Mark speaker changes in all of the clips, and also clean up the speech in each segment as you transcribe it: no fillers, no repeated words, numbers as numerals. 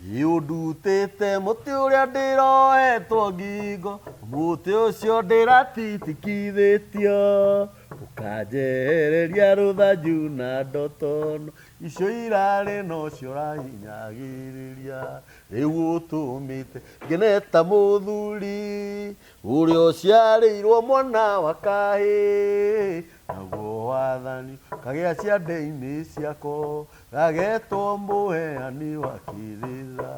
Speaker 1: Ũndutĩte mũtĩ ũrĩa ndĩrohetwo ngingo, mũtĩ ũcio ndĩratitikithĩtio, ũkanjehereria rũthanju na ndotono, icio irarĩ nocio ũrahinyagĩrĩria. Rĩu ũtũmĩte ngene ta mũthuri ũrĩa ũciarĩirwo mwana wa kahĩĩ, naguo wathani ũkagĩa ciande-inĩ ciako. Gagetwo mũheani wa kĩrĩra.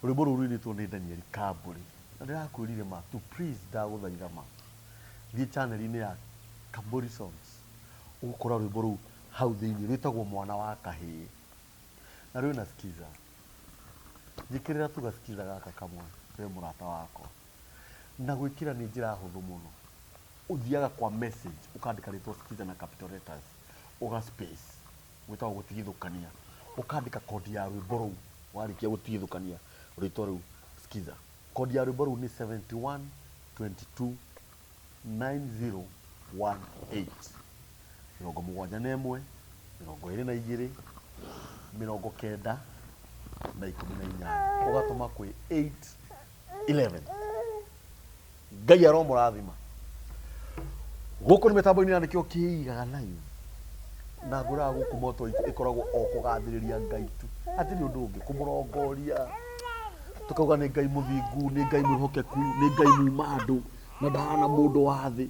Speaker 1: Rwĩmbo rũu rũinĩtwo nĩ Daniel Kambũri. Na ndĩrakwĩrire ma to please ndagũthaitha ma. Thiĩ channel-inĩ ya Kambũri Songs. Ũgũkora rwĩmbo rũu hau thĩinĩ rwĩtagwo mwana wa kahĩĩ. Na rwĩna skiza. Njĩkĩrĩra tu gaskiza gaka kamwe we mũrata wakwa. Na gwĩkĩra nĩ njĩra hũthũ mũno. Ũthiaga kwa message ũkandĩka rĩtwa skiza na capital letters, ũga space, gwĩtagwo gũtigithũkania, ũkandĩka kodi ya rwĩmbo rũu warĩkia gũtigithũkania rwĩtwa rũu skiza. Kodi ya rwĩmbo rũu nĩ 71 22 9018. 71, 22, 98, ũgatũma kwĩ 811. Ngai aromũrathima. Gũkũ nĩ mĩtambo-inĩ ya nĩkĩo kĩigaga live na ngũraga gũkũ moto itũ ĩkoragwo o kũgathĩrĩria Ngai tu, hatirĩ ũndũ ũngĩ, kũmũrongoria tũkauga nĩ Ngai mũthingu, nĩ Ngai mwĩhokeku, nĩ Ngai muma andũ na ndahana mũndũ wa thĩ,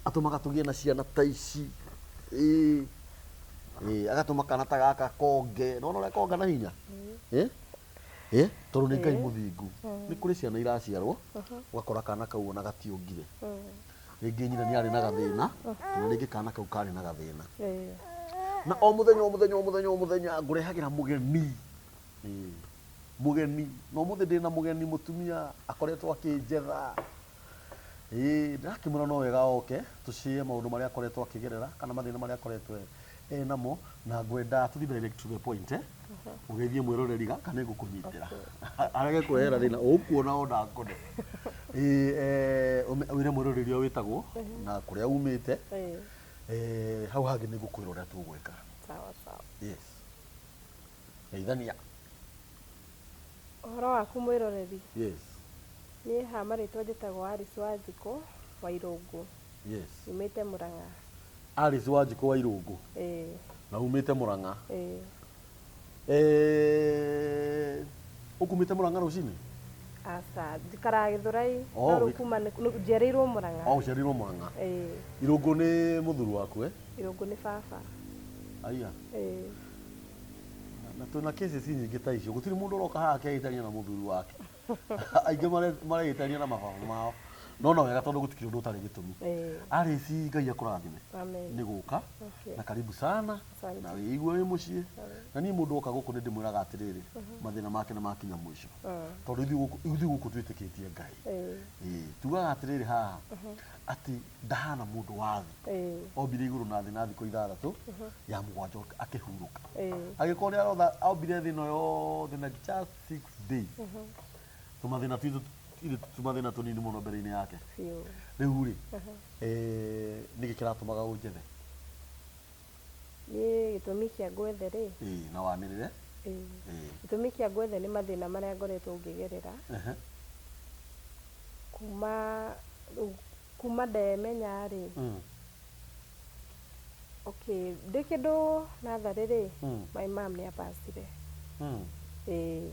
Speaker 1: atũmaga tũgĩe na ciana ta ici. Ĩĩ, ĩĩ, agatũma kana ta gaka konge, nĩwona ũrĩa konga na hinya? Ĩ? Ĩ? Tondũ nĩ Ngai mũthingu. Nĩ kũrĩ ciana iraciarwo, ũgakora kana kau ona gationgire. Rĩngĩ nyina nĩ arĩ na gathĩna, kana rĩngĩ kana kau karĩ na gathĩna. Na o mũthenya o mũthenya o mũthenya o mũthenya ngũrehagĩra mũgeni. Ĩĩ, mũgeni. Na ũmũthĩ ndĩna mũgeni mũtumia akoretwo akĩnjetha. Ĩĩ, ndĩrakĩmwĩra no wega oke tũcĩe maũndũ marĩa akoretwo akĩgerera kana mathĩna marĩa akoretwo enamo na ngwenda tũthiĩ direct to the point eh? Ũgeithie mwĩroreri gaka nĩ ngũkũnyitĩra arege kũrehera thĩna ũkuona o ndakone. Ĩĩ, wĩre mwĩroreri ũrĩa wĩtagwo na kũrĩa umĩte. Hau hangĩ nĩ ngũkwĩra ũrĩa tũgwĩka.
Speaker 2: Sawa sawa.
Speaker 1: Yes. Geithania.
Speaker 2: Ũhoro waku mwĩroreri?
Speaker 1: Yes.
Speaker 2: Niĩ ha marĩtwa njĩtagwo Alice Wanjikũ wa Irũngũ.
Speaker 1: Yes.
Speaker 2: Nyumĩte Mũrang'a.
Speaker 1: Alice Wanjikũ wa Irũngũ.
Speaker 2: Ĩĩ.
Speaker 1: Na umĩte Mũrang'a.
Speaker 2: Ĩĩ.
Speaker 1: Ũkumĩte Mũrang'a rũcinĩ?
Speaker 2: Aca, njikaraga Gĩthũrai.
Speaker 1: Oh,
Speaker 2: No rĩu kuma njiarĩirwo Mũrang'a.
Speaker 1: Oh, ũciarĩirwo Mũrang'a.
Speaker 2: Ĩĩ.
Speaker 1: Irũngũ nĩ mũthuri waku eh?
Speaker 2: Irũngũ nĩ baba.
Speaker 1: Aya.
Speaker 2: Ĩĩ.
Speaker 1: Na twĩna cases nyingĩ ta icio. Gũtirĩ mũndũ ũroka haha akehĩtania na mũthuri wake. Aingĩ marehĩtania na mababa mao. No no wega tondũ gũtikĩrĩ ũndũ ũtarĩ gĩtũmi. Alice Ngai akũrathime.
Speaker 2: Amen.
Speaker 1: Nĩ gũka.
Speaker 2: Okay.
Speaker 1: Na karibu sana.
Speaker 2: Asante.
Speaker 1: Na wĩigue wĩ mũciĩ. Na niĩ mũndũ oka gũkũ nĩ ndĩmwĩraga atĩrĩrĩ, mathĩna make nĩ makinya mũico. Tondũ ithuĩ gũkũ twĩtĩkĩtie Ngai. Ĩĩ, tugaga atĩrĩrĩ haha, atĩ ndahana mũndũ wa thĩ. Ombire igũrũ na thĩ na thikũ ithathatũ, ya mũgwanja akĩhurũka. Angĩkorwo nĩ arotha ombire thĩ ĩno yothe na just 6 days. Tũmathĩna twitũ ithuĩ tũmathĩna tũnini mũno mbere-inĩ yake.
Speaker 2: Biũ.
Speaker 1: Rĩu rĩ, nĩkĩ kĩratũmaga ũnjethe?
Speaker 2: Niĩ gĩtũmi kĩa ngwethe rĩ,
Speaker 1: Ĩĩ, na wanĩrĩre.
Speaker 2: Ĩĩ.
Speaker 1: Ĩĩ.
Speaker 2: Gĩtũmi kĩa ngwethe nĩ mathĩna marĩa ngoretwo ngĩgerera. Kuma rĩu kuma ndemenya rĩ, okay, ndĩ kĩndũ natharĩ rĩ, my mom nĩ abacire. Ĩĩ.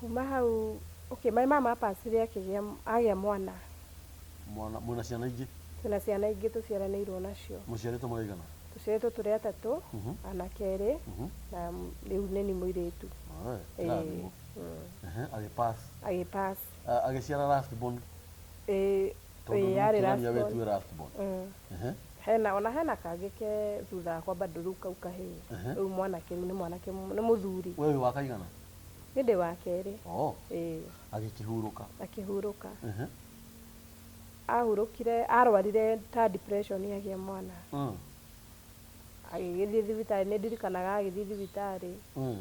Speaker 2: Kuma hau, okay, my mom abacire akĩgĩa agĩa mwana.
Speaker 1: Mwana, mwĩna ciana ingĩ?
Speaker 2: Twĩna ciana ingĩ tũciaranĩirwo nacio.
Speaker 1: Mũciarĩtwo mũrĩ aigana?
Speaker 2: Tũciarĩtwo tũrĩ atatũ, anake erĩ, na rĩu nĩniĩ mũirĩtu.
Speaker 1: Ĩĩ, kĩrathimo. Agĩpass.
Speaker 2: Agĩpass.
Speaker 1: Agĩciara last born.
Speaker 2: Ĩĩ,
Speaker 1: Tondũ
Speaker 2: ĩĩ, arĩ last
Speaker 1: nĩũkĩonania
Speaker 2: born.
Speaker 1: we tiwe last born.
Speaker 2: Hena, ona hena kangĩ ke thutha wakwa bado rĩu kau kahĩĩ. Rĩu mwanake rĩu nĩ mwanake nĩ mũthuri.
Speaker 1: We wĩ wa kaigana?
Speaker 2: Niĩ ndĩ wa kerĩ.
Speaker 1: Oh.
Speaker 2: Ĩĩ.
Speaker 1: Agĩkĩhurũka.
Speaker 2: Akĩhurũka. Ahurũkire, arwarire ta depression agĩa mwana. Agĩgĩthiĩ thibitarĩ, nĩ ndirikanaga agĩthiĩ thibitarĩ,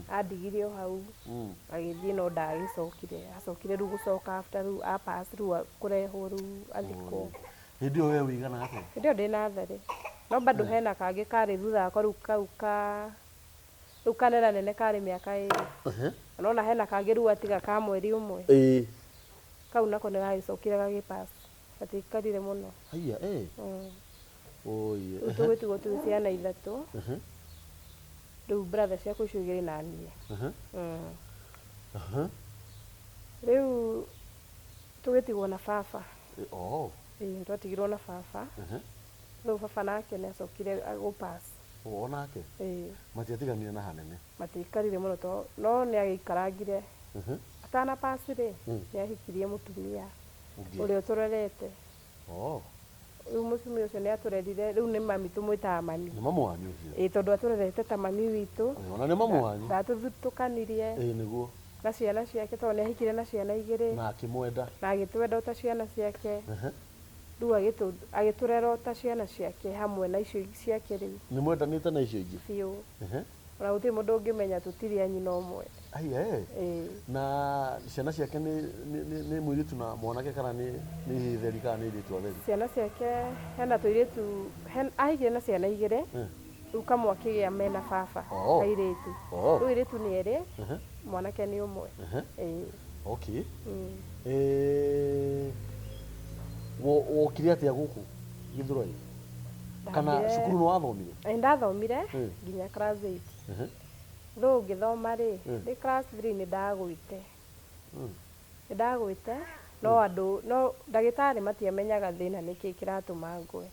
Speaker 2: andigire o hau, agĩthiĩ no ndagĩcokire. Acokire rĩu gũcoka after rĩu a pass rĩu kũrehwo rĩu athikwo.
Speaker 1: Hĩndĩ ĩyo we ũigana atĩa?
Speaker 2: Hĩndĩ ĩyo ndĩ natharĩ. No bado hena kangĩ karĩ thutha wakwa rĩu kau ka Rĩu kanera nene karĩ mĩaka 2. Nona hena kangĩ rĩu atiga ka mweri 1.
Speaker 1: Ĩĩ.
Speaker 2: Kau nako nĩ gagĩcokire gagĩpass. Gatiikarire mũno.
Speaker 1: Haiya, eh. Oi.
Speaker 2: Rĩu tũgĩtigwo twĩ ciana 3. Rĩu brother ciakwa icio igĩrĩ na niĩ. Rĩu tũgĩtigwo na baba.
Speaker 1: Oh.
Speaker 2: Ĩĩ, twatigirwo na baba. Rĩu baba nake nĩ acokire gũpass.
Speaker 1: O nake?
Speaker 2: Ĩĩ.
Speaker 1: Matiatiganire na hanene.
Speaker 2: Matiikarire mũno to no nĩ agĩikarangire. Atana pass rĩ, nĩ ahikirie mũtumia ũrĩa ũtũrerete.
Speaker 1: Oh.
Speaker 2: Rĩu mũtumia ũcio nĩ atũrerire, rĩu nĩ mami tũmwĩtaga mami.
Speaker 1: Nĩ mamu wanyu ũcio?
Speaker 2: Ĩĩ, tondũ atũrerete ta mami witũ.
Speaker 1: Ona nĩ mamu wanyu?
Speaker 2: Ndatũthutũkanirie.
Speaker 1: Ĩĩ, nĩguo.
Speaker 2: Na ciana ciake, tondũ nĩ ahikire na ciana 2.
Speaker 1: Na akĩmwenda.
Speaker 2: Na agĩtwenda o ta ciana ciake. Rĩu agĩtũrera o ta ciana ciake hamwe na icio ciake rĩu.
Speaker 1: Nĩ mwendanĩte na icio ingĩ?
Speaker 2: Biũ. Ona gũtirĩ mũndũ ũngĩmenya tũtirĩ a nyina ũmwe.
Speaker 1: Ai, eh.
Speaker 2: Ĩĩ.
Speaker 1: Na ciana ciake nĩ mũirĩtu na mwanake kana nĩ ihĩĩ theri kana nĩ airĩtu atheri?
Speaker 2: Ciana ciake hena tũirĩtu, ahikire na ciana 2. Rĩu kamwe akĩgĩa mena baba, kairĩtu. Rĩu airĩtu nĩ 2, mwanake nĩ 1. Ĩĩ.
Speaker 1: Okay. Wokire atĩa gũkũ Gĩthũrai? Kana cukuru nĩ wathomire?
Speaker 2: Ĩĩ, ndathomire nginya class 8. Rĩu ngĩthoma rĩ, ndĩ class 3 nĩ ndagwĩte. Nĩ ndagwĩte, no andũ, no ndagĩtarĩ matiamenyaga thĩna nĩkĩ kĩratũma ngwe.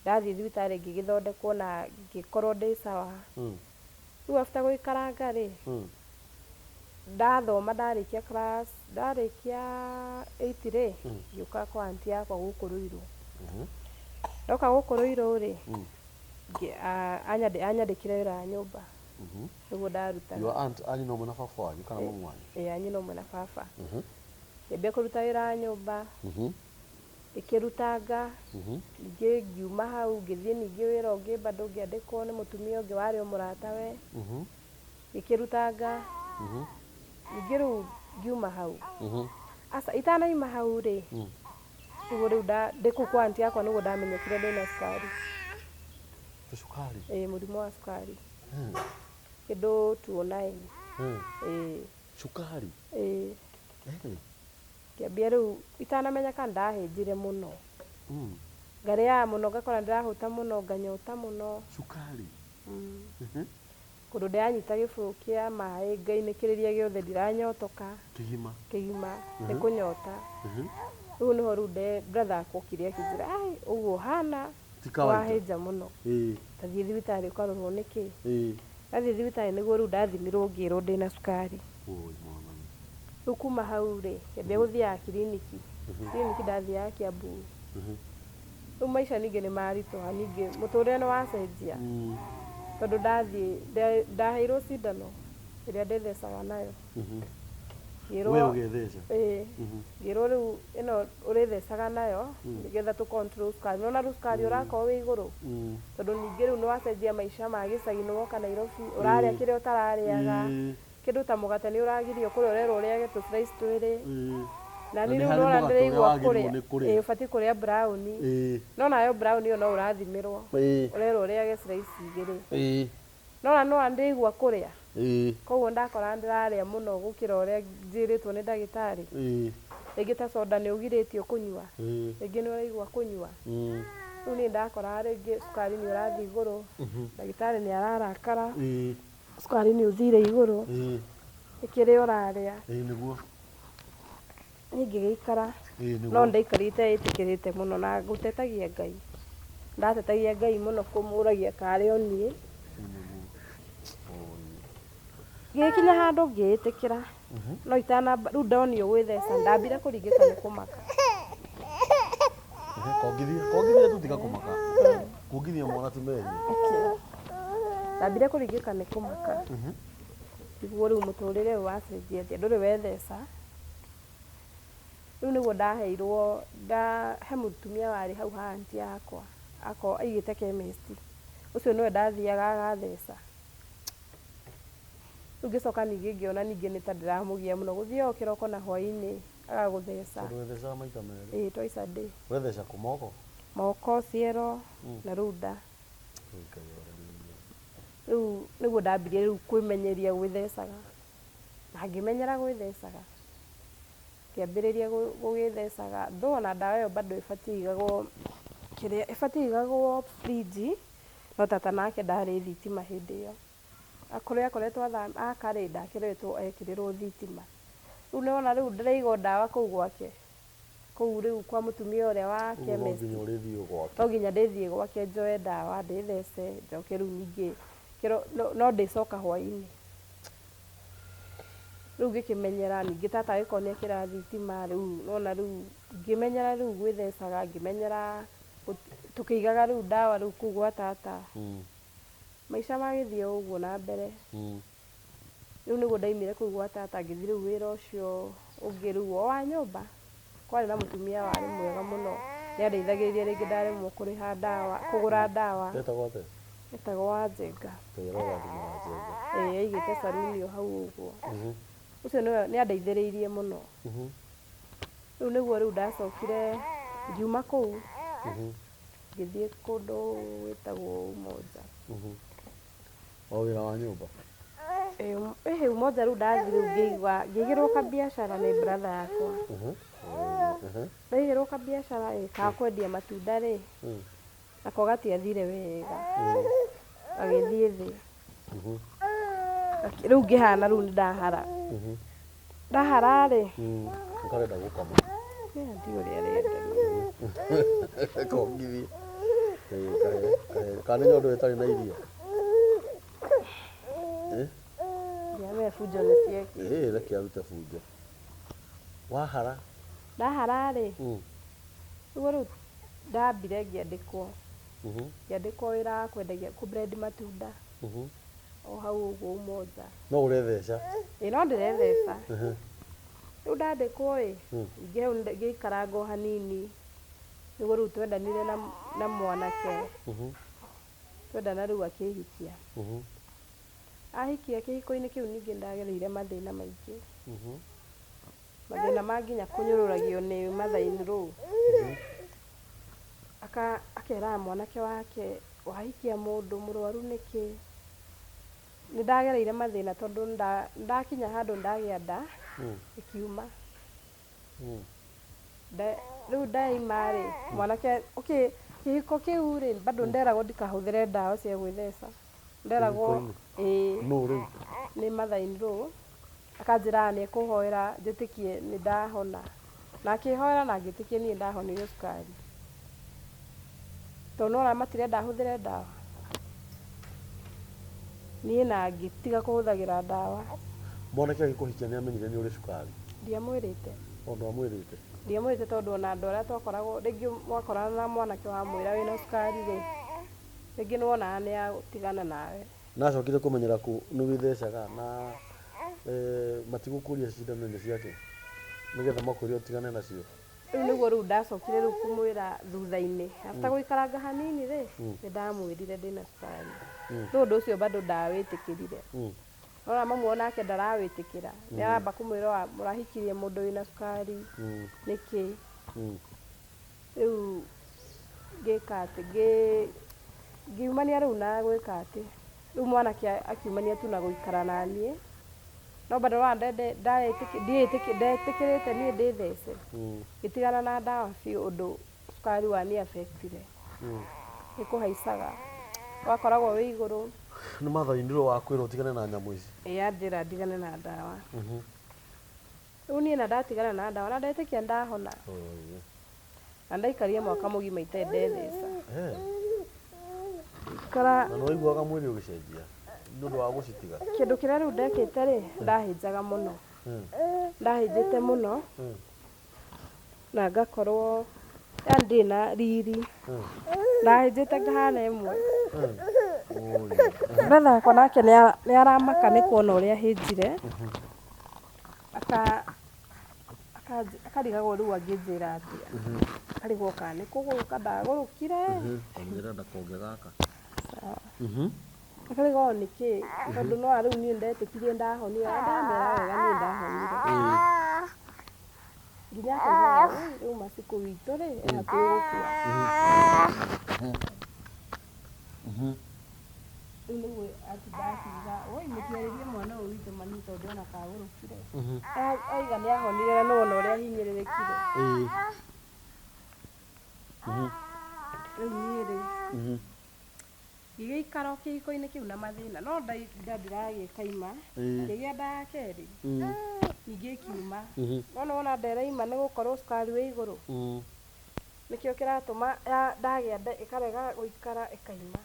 Speaker 2: Ndathiĩ thibitarĩ ngĩgĩthondekwo na ngĩkorwo ndĩ sawa. Rĩu after gũikaranga rĩ, ndathoma ndarĩkia class, ndarĩkia 8 rĩ, ngĩũka kwa auntie yakwa gũkũ Ruiru. Ndoka gũkũ Ruiru rĩ, anyandĩkire wĩra wa nyũmba. Nĩguo ndarutaga.
Speaker 1: Your aunt a nyina ũmwe na baba wanyu kana mamu wanyu?
Speaker 2: Ĩĩ, a nyina ũmwe na baba. Ngĩambia kũruta wĩra wa nyũmba. Ngĩkĩrutanga. Ningĩ ngiuma hau ngĩthiĩ ningĩ wĩra ũngĩ bado ngĩandĩkwo nĩ mũtumia ũngĩ warĩ o mũratawe. Ngĩkĩrutanga. Ningĩ rĩu ngiuma hau. Aca, itanaima hau rĩ, nĩguo rĩu ndĩ kũu kwa auntie yakwa nĩguo ndamenyekire ndĩna cukari.
Speaker 1: Cukari?
Speaker 2: Ĩĩ, mũrimũ wa cukari. Kĩndũ 209. Ĩĩ.
Speaker 1: Cukari?
Speaker 2: Ĩĩ. Ngĩambia rĩu itanamenya kana ndahĩnjire mũno. Ngarĩaga mũno ngakora ndĩrahũta mũno, nganyota mũno.
Speaker 1: Cukari?
Speaker 2: Kũndũ ndĩranyita gĩbũyũ kĩa maĩ ngainĩkĩrĩria gĩothe ndiranyotoka.
Speaker 1: Kĩgima?
Speaker 2: Kĩgima, nĩ kũnyota. Rĩu nĩho rĩu brother akwa okire akĩnjĩra, ai, ũguo ũhana,
Speaker 1: Ti kawaida.
Speaker 2: wahĩnja mũno. Ta thiĩ thibitarĩ ũkarorwo nĩkĩ. Ndathiĩ thibitarĩ nĩguo rĩu ndathimirwo ngĩrwo ndĩna cukari.
Speaker 1: Oi, mwathani.
Speaker 2: Rĩu kuma hau rĩ, ngĩambia gũthiaga kiriniki. Kiriniki ndathiaga Kiambu. Rĩu maica ningĩ nĩ maritũha, ningĩ mũtũrĩre nĩ wacenjia. Tondũ ndathiĩ, ndaheirwo cindano ĩrĩa ndĩthecaga nayo. Ngĩrwo
Speaker 1: We ũgetheca?
Speaker 2: Ĩĩ. Ngĩrwo rĩu ĩno ũrĩthecaga nayo, nĩgetha tũ control cukari. Nĩwona rĩu cukari ũrakorwo wĩ igũrũ. Tondũ ningĩ rĩu nĩwacenjia maica ma gĩcagi, nĩwoka Nairobi, ũrarĩa kĩrĩa ũtararĩaga. Kĩndũ ta mũgate nĩ ũragirio kũrĩa, ũrerwo ũrĩage tũ slice twĩrĩ. Na
Speaker 1: Na
Speaker 2: niĩ
Speaker 1: nĩ
Speaker 2: rĩu
Speaker 1: harĩ
Speaker 2: ndona
Speaker 1: mũgate ũrĩa
Speaker 2: ndĩraigua
Speaker 1: wagĩrĩirwo
Speaker 2: kũrĩa.
Speaker 1: nĩ kũrĩa.
Speaker 2: Ĩĩ, ũbatiĩ kũrĩa brown. No nayo brown ĩyo no ũrathimĩrwo. Ũrerwo ũrĩage slice 2. No na no ndĩraigua kũrĩa. Koguo ndakora ndĩrarĩa mũno gũkĩra ũrĩa njĩrĩtwo nĩ ndagĩtarĩ. Rĩngĩ ta soda nĩ ũgirĩtio kũnyua. Rĩngĩ nĩ ũraigua kũnyua. Rĩu niĩ ndakora rĩngĩ cukari nĩ ũrathiĩ igũrũ. Ndagĩtarĩ nĩ ararakara. Cukari nĩ ũthire igũrũ. Nĩ kĩrĩa ũrarĩa.
Speaker 1: Ĩĩ, nĩguo.
Speaker 2: Niĩ ngĩgĩikara.
Speaker 1: Ĩĩ, nĩguo.
Speaker 2: No ndaikarĩte ĩtĩkĩrĩte mũno na gũtetagia Ngai. Ndatetagia Ngai mũno kũmũragia karĩ o niĩ. Ngĩgĩkinya handũ ngĩĩtĩkĩra. No itanamba, rĩu ndonio gwĩtheca, ndambire kũringĩka nĩ kũmaka.
Speaker 1: Kongithia, kongithia tu tiga kũmaka. Kongithia mwana ti mehia.
Speaker 2: Ndambire kũringĩka nĩ kũmaka. Nĩguo rĩu mũtũrĩre ũyũ wacenjia atĩa, ndũrĩ wetheca. Rĩu nĩguo ndaheirwo, he mũtumia warĩ hau ha auntie yakwa, akorwo aigĩte chemist. Ũcio nĩwe ndathiaga agatheca. Rĩu ngĩcoka ningĩ ngĩona ningĩ nĩ ta ndĩramũgia mũno, gũthiaga o kĩroko na hwaĩ-inĩ agagũtheca.
Speaker 1: Tondũ wethecaga maita merĩ.
Speaker 2: Ĩĩ, twice a day.
Speaker 1: Wetheca kũ moko?
Speaker 2: Moko, ciero, na rĩu nda.
Speaker 1: Ngai ũrĩa.
Speaker 2: Rĩu nĩguo ndambirie rĩu kwĩmenyeria gwĩthecaga, na ngĩmenyera gwĩthecaga, ngĩambĩrĩria gũgĩthecaga, though ona ndawa ĩyo bado ĩbatiĩ ĩigagwo kĩrĩa ĩbatiĩ ĩigagwo fridge, no tata nake ndarĩ thitima hĩndĩ ĩyo. Kũrĩa akoretwo aka rĩ, ndakĩrĩtwo ekĩrĩrwo thitima. Rĩu nĩwona rĩu ndĩraigwo ndawa kũu gwake, kũu rĩu kwa mũtumia ũrĩa wa
Speaker 1: Ũguo no
Speaker 2: chemist.
Speaker 1: nginya ũrĩthiĩ gwake.
Speaker 2: No nginya ndĩthiĩ gwake njoe ndawa ndĩthece, njoke rĩu ningĩ no ndĩcoka hwaĩ-inĩ. Rĩu ngĩkĩmenyera ningĩ tata agĩkorwo nĩ ekĩra thitima, rĩu nona rĩu ngĩmenyera rĩu gwĩthecaga, ngĩmenyera tũkĩigaga rĩu ndawa rĩu kũu gwa tata. Maica magĩthiĩ o ũguo na mbere. Rĩu nĩguo ndaimire kũu gwa tata ngĩthiĩ rĩu wĩra ũcio ũngĩ rĩu o wa nyũmba. Kwarĩ na mũtumia warĩ mwega mũno, nĩ andeithagĩrĩria rĩngĩ ndaremwo kũrĩha ndawa, kũgũra ndawa.
Speaker 1: Etagwo atĩa?
Speaker 2: Etagwo Wanjenga.
Speaker 1: Ngai arorathima Wanjenga.
Speaker 2: Ĩĩ aigĩte saruni o hau ũguo. Ũcio nĩwe nĩ andeithĩrĩirie mũno. Rĩu nĩguo rĩu ndacokire ngiuma kũu, ngĩthiĩ kũndũ gwĩtagwo Umoja.
Speaker 1: O wĩra wa nyũmba?
Speaker 2: Ĩhĩ Umoja rĩu ndathiĩ rĩu ngĩigua ngĩigĩrwo kabiacara nĩ brother yakwa. Ndaigĩrwo kabiacara ĩ ka kwendia matunda rĩ, nako gatiathire wega, gagĩthiĩ thĩ. Rĩu ngĩhana rĩu nĩ ndahara. Ndahara rĩ,
Speaker 1: Karenda gũkoma.
Speaker 2: Ndiũ ũrĩa arenda rĩu.
Speaker 1: Kongithie. Kahe kana nĩ nyondo ĩtarĩ na irio.
Speaker 2: Ndiamenya bunjo nĩ cieki.
Speaker 1: Reke arute bunjo. Wahara?
Speaker 2: Ndahara rĩ, nĩguo rĩu ndambire ngĩandĩkwo. Ngĩandĩkwo wĩra wa kwendagia kũ blend matunda. O hau ũguo Umoja.
Speaker 1: No ũretheca?
Speaker 2: Ĩĩ no ndĩretheca. Rĩu ndandĩkwo ĩ, ningĩ hau ngĩikaranga o hanini, nĩguo rĩu twendanire na mwanake. Twendana rĩu akĩhikia. Ahikia kĩhiko-inĩ kĩu ningĩ ndagereire mathĩna maingĩ. Mathĩna ma nginya kũnyũrũragio nĩ mother-in-law. Akeraga mwanake wake wahikia mũndũ mũrwaru nĩkĩ. Nĩ ndagereire mathĩna tondũ ndakinya handũ ndagĩa nda, ĩkiuma. Rĩu ndaima rĩ, mwanake, okay, kĩhiko kĩu rĩ, bado nderagwo ndikahũthĩre ndawa cia gwĩtheca. Nderagwo ĩĩ.
Speaker 1: Nũ rĩu?
Speaker 2: Nĩ mother-in-law. Akanjĩraga nĩ ekũhoera njĩtĩkie nĩ ndahona. Na akĩhoera na ngĩtĩkia niĩ ndahonire cukari. Tondũ nĩwona matirenda hũthĩre ndawa. Niĩ na ngĩtiga kũhũthagĩra ndawa.
Speaker 1: Mwanake agĩkũhikia nĩ amenyire nĩ ũrĩ cukari?
Speaker 2: Ndiamwĩrĩte.
Speaker 1: O ndwamwĩrĩte?
Speaker 2: Ndiamwĩrĩte tondũ ona andũ arĩa twakoragwo, rĩngĩ mwakorana na mwanake wamwĩra wĩna cukari rĩ, rĩngĩ nĩwonaga nĩ atigana nawe.
Speaker 1: Nacokire kũmenyera kũ nĩ wĩthecaga na matigũkũria cindano nĩ ciake nĩgetha makwĩre ũtigane nacio?
Speaker 2: Rĩu nĩguo rĩu ndacokire rĩu kũmwĩra thutha-inĩ. After gũikaranga hanini rĩ, nĩ ndamwĩrire ndĩna cukari. No ũndũ ũcio bado ndawĩtĩkĩrire. Nona mamu onake ndarawĩtĩkĩra. Nĩ aramba kũmwĩra mũrahikirie mũndũ wĩna cukari nĩkĩ. Rĩu ngĩka atĩ, ngiumania rĩu na gwĩka atĩ, rĩu mwanake akiumania tu na gũikara na niĩ. No bado ndetĩkĩrĩte niĩ ndĩthece. Ngĩtigana na ndawa biũ ũndũ cukari wani affectire. Nĩ kũhaicaga. Wakoragwo wĩ igũrũ.
Speaker 1: Nĩ mother-in-law wakwĩra ũtigane na nyamũ ici?
Speaker 2: Ĩĩ anjĩra ndigane na ndawa. Rĩu niĩ na ndatigana na ndawa na ndetĩkia ndahona. Na ndaikarire mwaka mũgima itarĩ ndetheca. Ikara.
Speaker 1: Na nĩ waiguaga mwĩrĩ ũgĩcenjia nĩ ũndũ wa gũcitiga?
Speaker 2: Kĩndũ kĩrĩa rĩu ndekĩte rĩ, ndahĩnjaga mũno. Ndahĩnjĩte mũno. Na ngakorwo yani ndirĩ na riri. Ndahĩnjĩte ngahana ĩmwe. Brother yakwa nake nĩ aramaka nĩ kuona ũrĩa hĩnjire. Akarigagwo rĩu angĩnjĩra atĩa. Akarigwo kana nĩ kũgũrũka ndagũrũkire.
Speaker 1: Kamũira ndakonge gaka.
Speaker 2: Akarigwo nĩkĩ, tondũ no rĩu niĩ ndetĩkirie ndahonire, na ndamera wega niĩ ndahonire. Nginya akauga rĩu macikũ witũ rĩ, e hakuhĩ gũkua. Rĩu nĩguo atinda akiuga, woi mũtiarĩrie mwana ũyũ witũ mami tondũ ona kagũrũkire. Aiga nĩ ahonire na nĩwona ũrĩa ahinyĩrĩrĩkire. Rĩu niĩ rĩ, ngĩgĩikara o kĩhiko-inĩ kĩu na mathĩna, no nda nda ndĩragĩa ĩkaima, ngĩgĩa nda ya kerĩ, ningĩ ĩkiuma. No nĩwona nda ĩraima nĩ gũkorwo cukari wĩ igũrũ, nĩkĩo kĩratũma ndagĩa nda ĩkarega gũikara ĩkaima.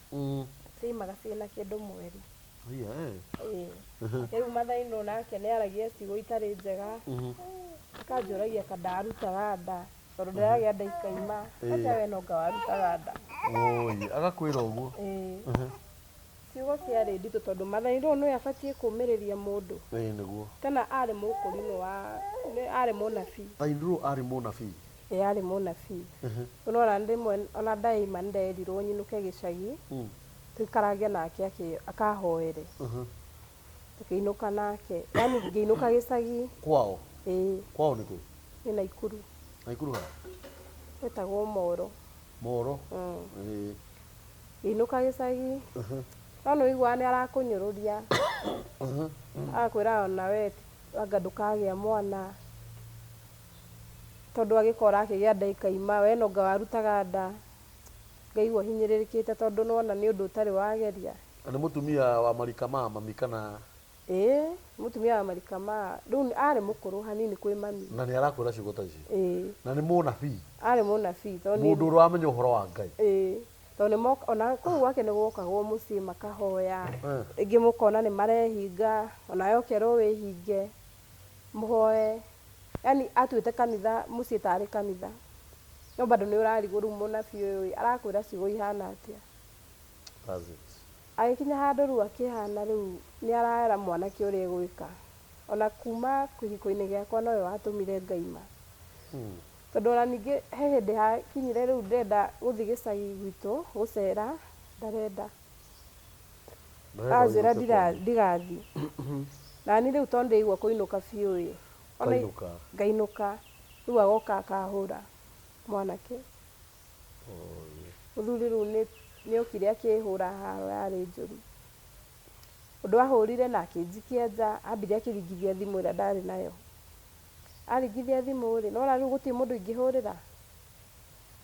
Speaker 2: Ciaimaga ciĩna kĩndũ mweri. Ĩĩ. Rĩu mathainũ nake nĩ aragia ciugo itarĩ njega, akanjũragia ka ndarutaga nda, tondũ ndĩragĩa nda ikaima. Acha we no nga warutaga nda.
Speaker 1: Oi, agakwĩra ũguo.
Speaker 2: Ĩĩ. Ciugo ciarĩ nditũ tondũ mathainũ nĩwe abatiĩ kũmĩrĩria mũndũ.
Speaker 1: Ĩĩ nĩguo.
Speaker 2: Tena arĩ mũkũrinũ wa arĩ mũnabii.
Speaker 1: Thainũrũ arĩ mũnabii.
Speaker 2: Ĩĩ arĩ mũnabii. Ũnona rĩmwe ona ndaima nĩnderirwo nyinũke gĩcagi, tũikarange nake akahoere. Tũkĩinũka nake, yani ngĩinũka gĩcagi.
Speaker 1: Kwao?
Speaker 2: Ĩĩ.
Speaker 1: Kwao nĩ kũ?
Speaker 2: Nĩ Naikuru.
Speaker 1: Naikuru ha?
Speaker 2: Gwĩtagwo Moro.
Speaker 1: Moro? Ĩĩ.
Speaker 2: Ngĩinũka gĩcagi, no nĩ ũiguaga nĩ arakũnyũrũria. Agakwĩra ona we anga ndũkagĩa mwana. Tondũ agĩkora akĩgĩa nda ikaima, we no anga warutaga nda. Ngaigua hinyĩrĩrĩkĩte tondũ nĩwona nĩ ũndũ ũtarĩ wageria.
Speaker 1: Na nĩ mũtumia wa marika ma mami kana?
Speaker 2: Ĩĩ, mũtumia wa marika ma, rĩu arĩ mũkũrũ hanini kwĩ mami.
Speaker 1: Na nĩ arakwĩra ciugo ta ici?
Speaker 2: Ĩĩ.
Speaker 1: Na nĩ mũnabii?
Speaker 2: Arĩ mũnabii, tondũ
Speaker 1: nĩ Mũndũ ũrĩa wamenya ũhoro wa Ngai.
Speaker 2: Ĩĩ. Tondũ nĩ ona kũu gwake nĩ gwokagwo mũciĩ makahoya. Rĩngĩ mũkona nĩ marehinga, onawe ũkerwo wĩhinge, mũhoe. Yani atuĩte kanitha, mũciĩ tarĩ kanitha. No bado nĩ ũrarigwo rĩu mũnabii ũyũ arakwĩra ciugo ihana atĩa.
Speaker 1: That's it.
Speaker 2: Agĩkinya handũ rĩu akĩhana rĩu nĩ arera mwanake ũrĩa egwĩka. Ona kuma kĩhiko-inĩ gĩakwa nowe watũmire ngaima. Tondũ ona ningĩ he hĩndĩ hakinyire rĩu ndĩrenda gũthiĩ gĩcagi gwitũ gũcera, ndarenda. Anjĩra ndigathiĩ. Na niĩ rĩu tondũ ndĩraigua kũinũka biũ ĩ.
Speaker 1: Ũkainũka?
Speaker 2: Ngainũka. Rĩu agoka akahũra mwanake. Mũthuri rĩu nĩ okire akĩhũra haro yarĩ njũru. Ũndũ ahũrire na akĩnjikia nja, ambire akĩringithia thimũ ĩrĩa ndarĩ nayo. Aringithia thimũ rĩ, nĩwona rĩu gũtirĩ mũndũ ingĩhũrĩra.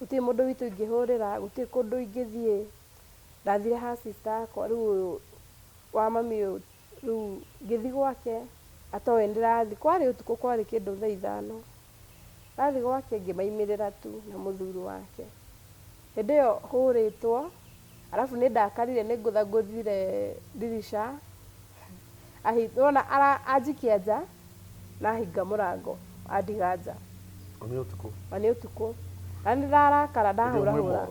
Speaker 2: Gũtirĩ mũndũ witũ ingĩhũrĩra, gũtirĩ kũndũ ingĩthiĩ. Ndathire ha sister yakwa rĩu ũyũ wa mami ũyũ, rĩu ngĩthiĩ gwake atoĩ ndĩrathiĩ. Kwarĩ ũtukũ, kwarĩ kĩndũ thaa 5. Ndathiĩ gwake ngĩmaimĩrĩra tu na mũthuri wake. Hĩndĩ ĩyo hũrĩtwo, arabu nĩ ndakarire nĩ ngũthangũthire ndirica. Wona anjikia nja na ahinga mũrango, andiga nja.
Speaker 1: Na nĩ ũtukũ?
Speaker 2: Na nĩ ũtukũ. Na nĩ ndarakara ndahũrahũra.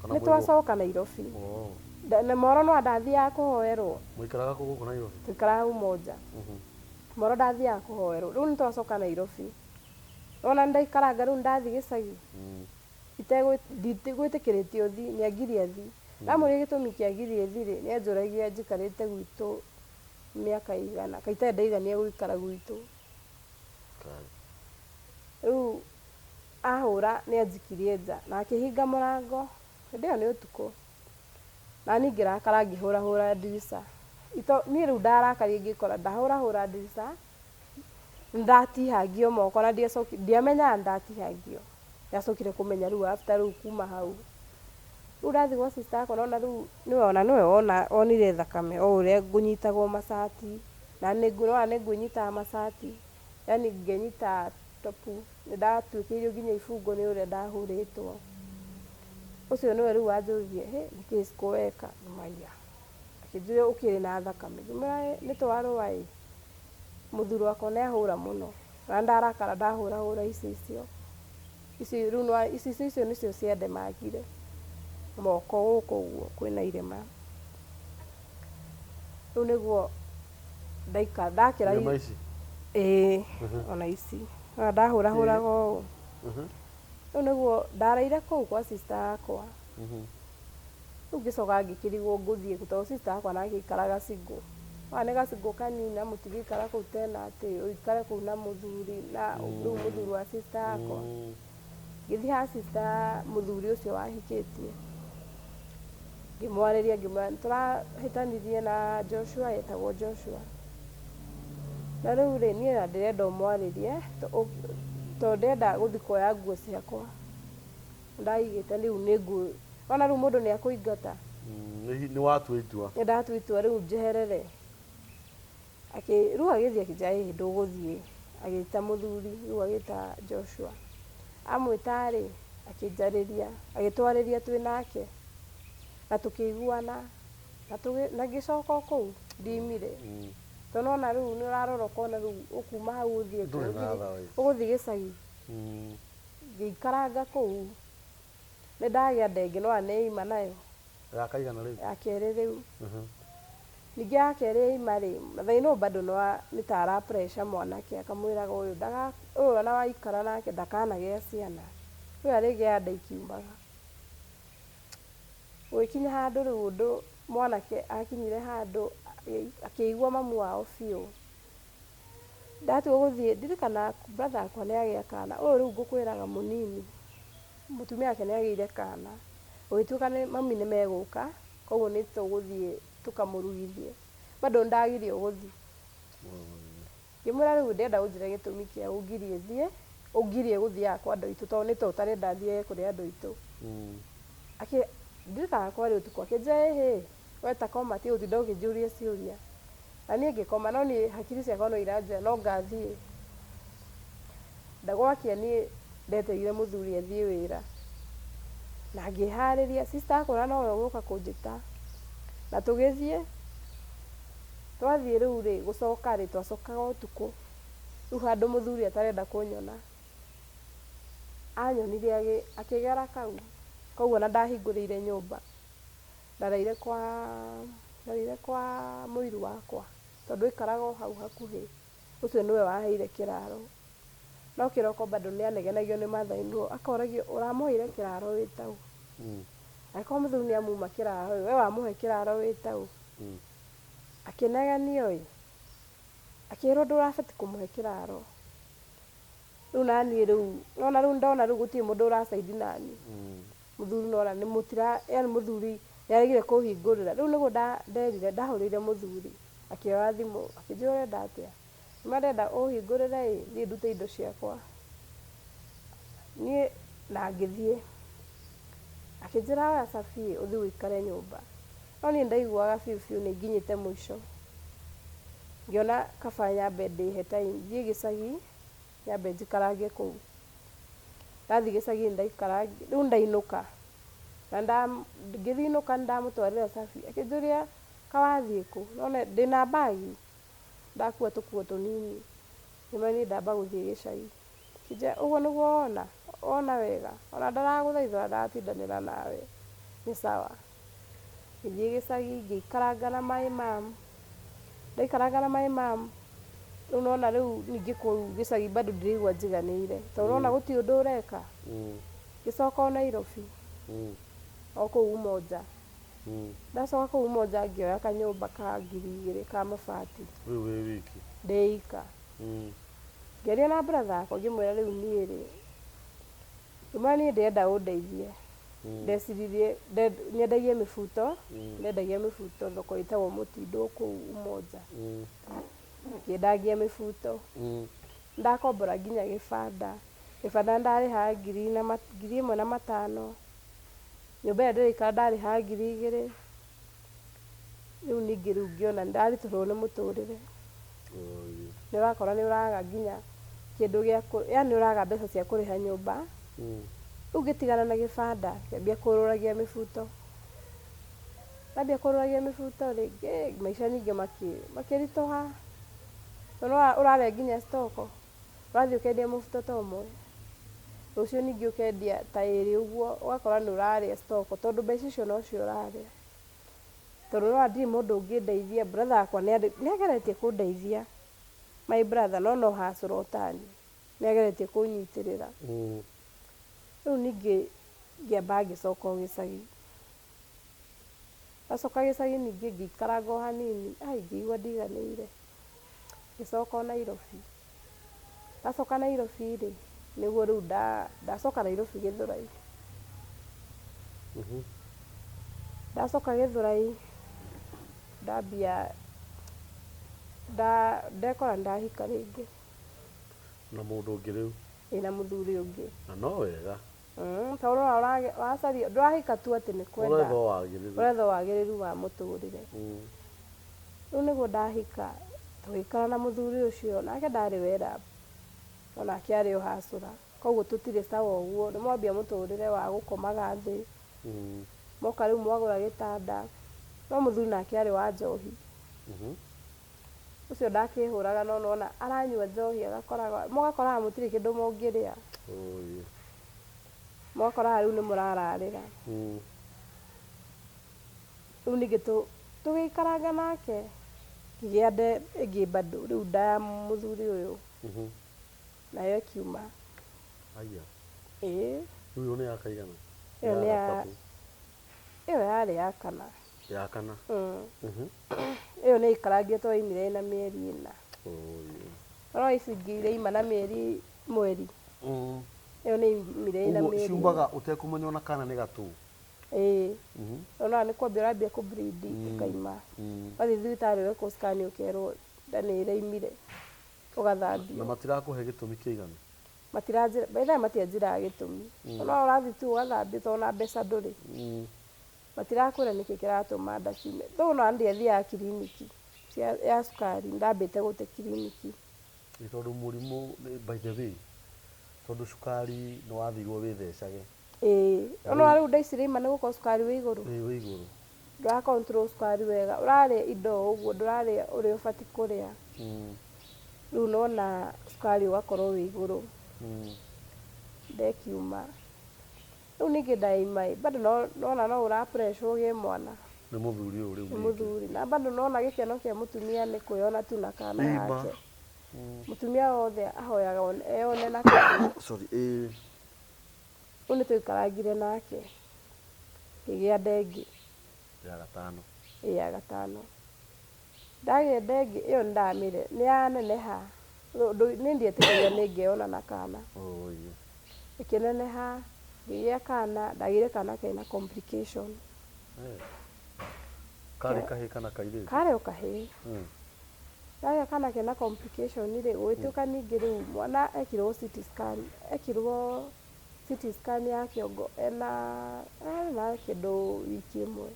Speaker 2: Nĩ twacoka Nairobi. Na Moro no ndathiaga kũhoerwo.
Speaker 1: Mũikaraga kũ gũkũ Nairobi?
Speaker 2: Tũikaraga Umoja. Moro ndathiaga kũhoerwo. Rĩu nĩ twacoka Nairobi. Wona ndaikaranga rĩu ndathiĩ gĩcagi. Itegwĩtĩkĩrĩtio thi, nĩ angirie thi. Ndamũria gĩtũmi kĩa ngirie thi rĩ, nĩ anjũragia njikarĩte gwitũ mĩaka igana, kaĩ itarĩ ndaigania gũikara gwitũ. Rĩu ahũra nĩ anjikirie nja na akĩhinga mũrango. Hĩndĩ ĩyo nĩ ũtukũ. Na niĩ ngĩrakara ngĩhũrahũra ndirica. Niĩ rĩu ndarakarie ngĩkora ndahũrahũra ndirica, ndatihangio moko na ndiamenyaga ndatihangio. Ndacokire kũmenya rĩu after rĩu kuma hau. Rĩu ndathiĩ gwa sister yakwa nona rĩu nĩwe ona nĩwe wona wonire thakame o ũrĩa ngũnyitagwo macati na nĩnguona nĩngwĩnyitaga macati, yani ngenyita topu, nĩ ndatuĩkĩirio nginya ibungo nĩ ũrĩa ndahũrĩtwo. Ũcio nĩwe rĩu wanjũririe, hĩ nĩkĩ Cikũ weka? Ngĩmwĩra akĩnjũria ũkĩrĩ na thakame, ngĩmwĩra nĩ twarũa ĩ, mũthuri wakwa nĩ ahũra mũno na ndarakara ndahũrahũra icicio. Ici rĩu nĩ icicio icio nĩcio ciandemangire moko gũkũ ũguo kwĩna irema. Rĩu nĩguo ndaikara ndakĩra
Speaker 1: Irema ici?
Speaker 2: Ĩĩ, ona ici. Ona ndahũrahũraga ũũ. Rĩu nĩguo ndaraire kũu kwa sister yakwa. Rĩu ngĩcoka ngĩkĩrigwo ngũthiĩ kũ tondũ sister yakwa nake aikaraga single. Wa nĩ gacingle kanini na mũtingĩikara kũu tena atĩ ũikare kũu na mũthuri na rĩu mũthuri wa sister yakwa. Ngĩthiĩ ha sister mũthuri ũcio wahikĩtie. Ngĩmwarĩria ngĩmwĩra nĩtũrahĩtanirie na Joshua, etagwo Joshua. Na rĩu rĩ, niĩ na ndĩrenda ũmwarĩrie tondũ ndĩrenda gũthiĩ kuoya nguo ciakwa. Ndaigĩte rĩu nĩ nguo, ona rĩu mũndũ nĩ akũingata.
Speaker 1: Nĩ watua itua.
Speaker 2: Nĩ ndatua itua rĩu njeherere. Rĩu agĩthiĩ akĩnjĩra ĩĩ ndũgũthiĩ. Agĩta mũthuri, rĩu agĩta Joshua. Amwĩta rĩ, akĩnjarĩria, agĩtwarĩria twĩ nake. Na tũkĩiguana, na ngĩcoka o kũu ndiumire. Tondũ nĩwona rĩu nĩ ũrarora ũkona rĩu ũkuma hau ũthiĩ kũ, ũgũthiĩ gĩcagi. Ngĩikaranga kũu, nĩ ndagĩa nda ĩngĩ nĩwona nĩ yaima nayo.
Speaker 1: Ya kaigana rĩu?
Speaker 2: Ya kerĩ rĩu. Ningĩ ya kerĩ yaima rĩ, Mathai no bado nĩ ta ara pressure mwanake akamwĩraga ũyũ ndaga, ũyũ ona waikara nake ndakanagĩe ciana. Ũyũ arĩgĩa nda ikiumaga. Gũgĩkinya handũ rĩu ũndũ mwanake akinyire handũ akĩigua mamu wao biũ. Ndatua gũthiĩ, ndirikana brother yakwa nĩ agĩa kana, ũyũ rĩu ngũkwĩraga mũnini, mũtumia wake nĩ agĩire kana. Gũgĩtuĩka nĩ mami nĩ megũka, koguo nĩ tũgũthiĩ tũkamũrugithie. Bado nĩ ndagirio gũthiĩ. Ngĩmwĩra rĩu ndĩrenda ũnjĩre gĩtũmi kĩa ũngirie thiĩ, ũngirie gũthiaga kwa andũ aitũ tondũ nĩ ta ũtarenda thiage kũrĩ andũ aitũ. Ndirikanaga kwarĩ ũtukũ akĩnjĩra ĩhĩ, we ta koma tiga gũtinda ũkĩnjũria ciũria. Na niĩ ngĩkoma no niĩ hakiri ciakwa no iranjĩra no ngathiĩ. Ndagwakia niĩ ndetereire mũthuri athiĩ wĩra. Na ngĩharĩria, sister akwa nowe ũgũka kũnjĩta. Na tũgĩthiĩ, twathiĩ rĩu rĩ, gũcoka rĩ, twacokaga ũtukũ. Rĩu handũ mũthuri atarenda kũnyona. Anyonire akĩgera kau. Koguo ona ndahingũrĩire nyũmba. Ndaraire kwa ndaraire kwa mũiru wakwa tondũ aikaraga o hau hakuhĩ. Ũcio nĩwe waheire kĩraro. No kĩroko bado nĩ anegenagio nĩ mother in law akoragio ũramũheire kĩraro wĩ taũ. Angĩkorwo mũthuri nĩ amuma kĩraro ĩ, we wamũhe kĩraro wĩ taũ. Akĩnegenio ĩ, akĩrwo ndũrabatiĩ kũmũhe kĩraro. Rĩu naniĩ rĩu, nĩwona rĩu ndona rĩu gũtirĩ mũndũ ũracaidi naniĩ. Mũthuri nĩwona nĩ mũtira, yani mũthuri nĩ aregire kũhingũrĩra. Rĩu nĩguo nderire, ndahũrĩire mũthuri, akĩoya thimũ, akĩnjĩra ũrenda atĩa. Ngĩmwĩra ndĩrenda ũhingũrĩre ĩ, thiĩ ndute indo ciakwa. Niĩ na ngĩthiĩ. Akĩnjĩra oya cabi ĩ, ũthiĩ ũikare nyũmba. No niĩ ndaiguaga biũ biũ nĩ nginyĩte mũico. Ngĩona kaba nyambe ndĩhe time, thiĩ gĩcagi, nyambe njikarange kũu. Ndathiĩ gĩcagi ndaikara, rĩu ndainũka. Na ngĩthiĩ inũka nĩndamũtwarĩra cabi, akĩnjũria ka wathiĩ kũ? None ndĩna bagi, ndakua tũkuo tũnini. Ngĩmwĩra niĩ ndamba gũthiĩ gĩcagi. Akĩnjĩra ũguo nĩguo wona, wona wega, ona ndaragũthaitha ona ndaratindanĩra nawe, nĩ sawa. Ngĩthiĩ gĩcagi ngĩikaranga na my mum, ndaikaranga na my mum, rĩu nĩwona rĩu ningĩ kũu gĩcagi bado ndiraigua njiganĩire, tondũ nĩwona gũtirĩ ũndũ ũreka. Ngĩcoka o Nairobi, o kũu Umoja. Ndacoka kũu Umoja ngĩoya kanyũmba ka 2000 ka mabati.
Speaker 1: Rĩu wĩ wiki?
Speaker 2: Ndĩ ika. Ngĩaria na brother yakwa ngĩmwĩra rĩu niĩ rĩ, ngĩmwĩra niĩ ndĩrenda ũndeithie. Ndeciririe nyendagie mĩbuto, ndendagia mĩbuto thoko ĩtagwo Mũtindo kũu Umoja. Ngĩendagia mĩbuto. Ndakombora nginya gĩbanda. Gĩbanda ndarĩhaga 1500. Nyũmba ĩrĩa ndĩraikara ndarĩhaga 2000. Rĩu ningĩ rĩu ngĩona nĩndaritũhĩrwo nĩ mũtũrĩre. Nĩ ũrakora nĩ ũraga nginya kĩndũ gĩa yani nĩ ũraga mbeca cia kũrĩha nyũmba. Rĩu ngĩtigana na gĩbanda, ngĩambia kũrũragia mĩbuto. Ndambia kũrũragia mĩbuto rĩ, maica ningĩ makĩritũha. Tondũ ũrarĩa nginya stock. Ũrathiĩ ũkendia mũbuto ta ũmwe, rũciũ ningĩ ũkendia ta ĩrĩ ũguo, ũgakora nĩ ũrarĩa stock tondũ mbeca icio nocio ũrarĩa. Tondũ nĩwona ndirĩ mũndũ ũngĩndeithia, brother wakwa nĩ ageretie kũndeithia, my brother no no hustler o taniĩ, nĩ ageretie kũnyitĩrĩra. Rĩu ningĩ ngĩamba ngĩcoka o gĩcagi. Ndacoka gĩcagi ningĩ ngĩikaranga o hanini, ai ngĩigua ndiganĩire. Ngĩcoka o Nairobi. Ndacoka Nairobi rĩ, nĩguo rĩu ndacoka Nairobi Gĩthũrai. Ndacoka Gĩthũrai ndambia ndekora ndahika rĩngĩ.
Speaker 1: Na mũndũ ũngĩ rĩu?
Speaker 2: Ĩna mũthuri ũngĩ.
Speaker 1: Na no wega.
Speaker 2: Tondũ ũracaria ndũrahika tu atĩ nĩ kwenda.
Speaker 1: Ũretha wagĩrĩru.
Speaker 2: Ũretha wagĩrĩru wa mũtũrĩre. Rĩu nĩguo ndahika, tũgĩikara na mũthuri ũcio, nake ndarĩ wera, onake arĩ o hacũra. Koguo tũtirĩ sawa ũguo, nĩ mwambia mũtũrĩre wa gũkomaga thĩ. Moka rĩu mwagũra gĩtanda, no mũthuri nake arĩ wa njohi. Ũcio ndakĩhũraga no nona aranyua njohi agakoraga, mũgakoraga mũtirĩ kĩndũ mũngĩrĩa. Mũgakoraga rĩu nĩ mũrararĩra. Rĩu ningĩ tũgĩikaranga nake, ngĩgĩa nda ĩngĩ bado, rĩu nda ya mũthuri ũyũ. Nayo ĩkiuma.
Speaker 1: Aya.
Speaker 2: Ĩĩ.
Speaker 1: Rĩu ĩyo nĩ ya kaigana?
Speaker 2: Ĩyo nĩ ya ĩyo yarĩ ya kana.
Speaker 1: Ya kana.
Speaker 2: Ĩyo nĩ ĩikarangire tondũ yaumire ĩna mĩeri 4. No ici ingĩ iraima na mĩeri mweri. Ĩyo nĩ yaumire ĩna mĩeri.
Speaker 1: Ciumaga ũtekũmenya ona kana nĩ gatũ.
Speaker 2: Ĩĩ. Ona nĩ kwambia ũrambia kũ bleed ĩkaima. Wathiĩ thibitarĩ wekwo scan ũkerwo nda nĩ ĩraimire. Ũgathambio.
Speaker 1: Na matirakũhe gĩtũmi kĩiganu?
Speaker 2: Matiranjĩra, by the way matianjĩraga gĩtũmi. Ona ũrathiĩ tu ũgathambio tondũ ona mbeca ndũrĩ. Matirakwĩra nĩkĩ kĩratũma nda ciume. Though ona ndiathiaga kiriniki ya cukari, ndambĩte gũte kiriniki.
Speaker 1: Nĩ tondũ mũrimũ, by the way, tondũ cukari nĩ wathirwo wĩthecage.
Speaker 2: Ĩĩ, ona rĩu nda ici iraima nĩ gũkorwo cukari wĩ igũrũ.
Speaker 1: Ĩĩ, wĩ igũrũ.
Speaker 2: Ndũra control cukari wega, ũrarĩa indo ũguo, ndũrarĩa ũrĩa ũbatiĩ kũrĩa. Rĩu nona cukari ũgakorwo wĩ igũrũ. Ndekiuma. Rĩu ningĩ ndaima ĩ, bado nona no ũra pressure ũgĩe mwana.
Speaker 1: Nĩ mũthuri ũyũ rĩu.
Speaker 2: Nĩ mũthuri. Na bado nona gĩkeno kĩa mũtumia nĩ kwĩona tu na kana yake. Mũtumia wothe ahoyaga eyone na kana.
Speaker 1: Sorry, ĩĩ.
Speaker 2: Rĩu nĩ tũikarangire nake. Ngĩgĩa nda ĩngĩ.
Speaker 1: Ya gatano.
Speaker 2: Ĩĩ, ya gatano. Ndagĩa nda ĩngĩ, ĩyo nĩndamĩre, nĩ yaneneha. Nĩ ndietĩkagia nĩ ngeyona na kana. Ĩkĩneneha, ngĩgĩa kana, ndagĩire kana kena complication.
Speaker 1: Karĩ kahĩĩ kana kairĩtu?
Speaker 2: Karĩ o kahĩĩ. Ndagĩa kana kena complication rĩ, gũgĩtuĩka ningĩ rĩu mwana ekirwo CT scan, ekirwo CT scan ya kĩongo ena arĩ na kĩndũ wiki ĩmwe.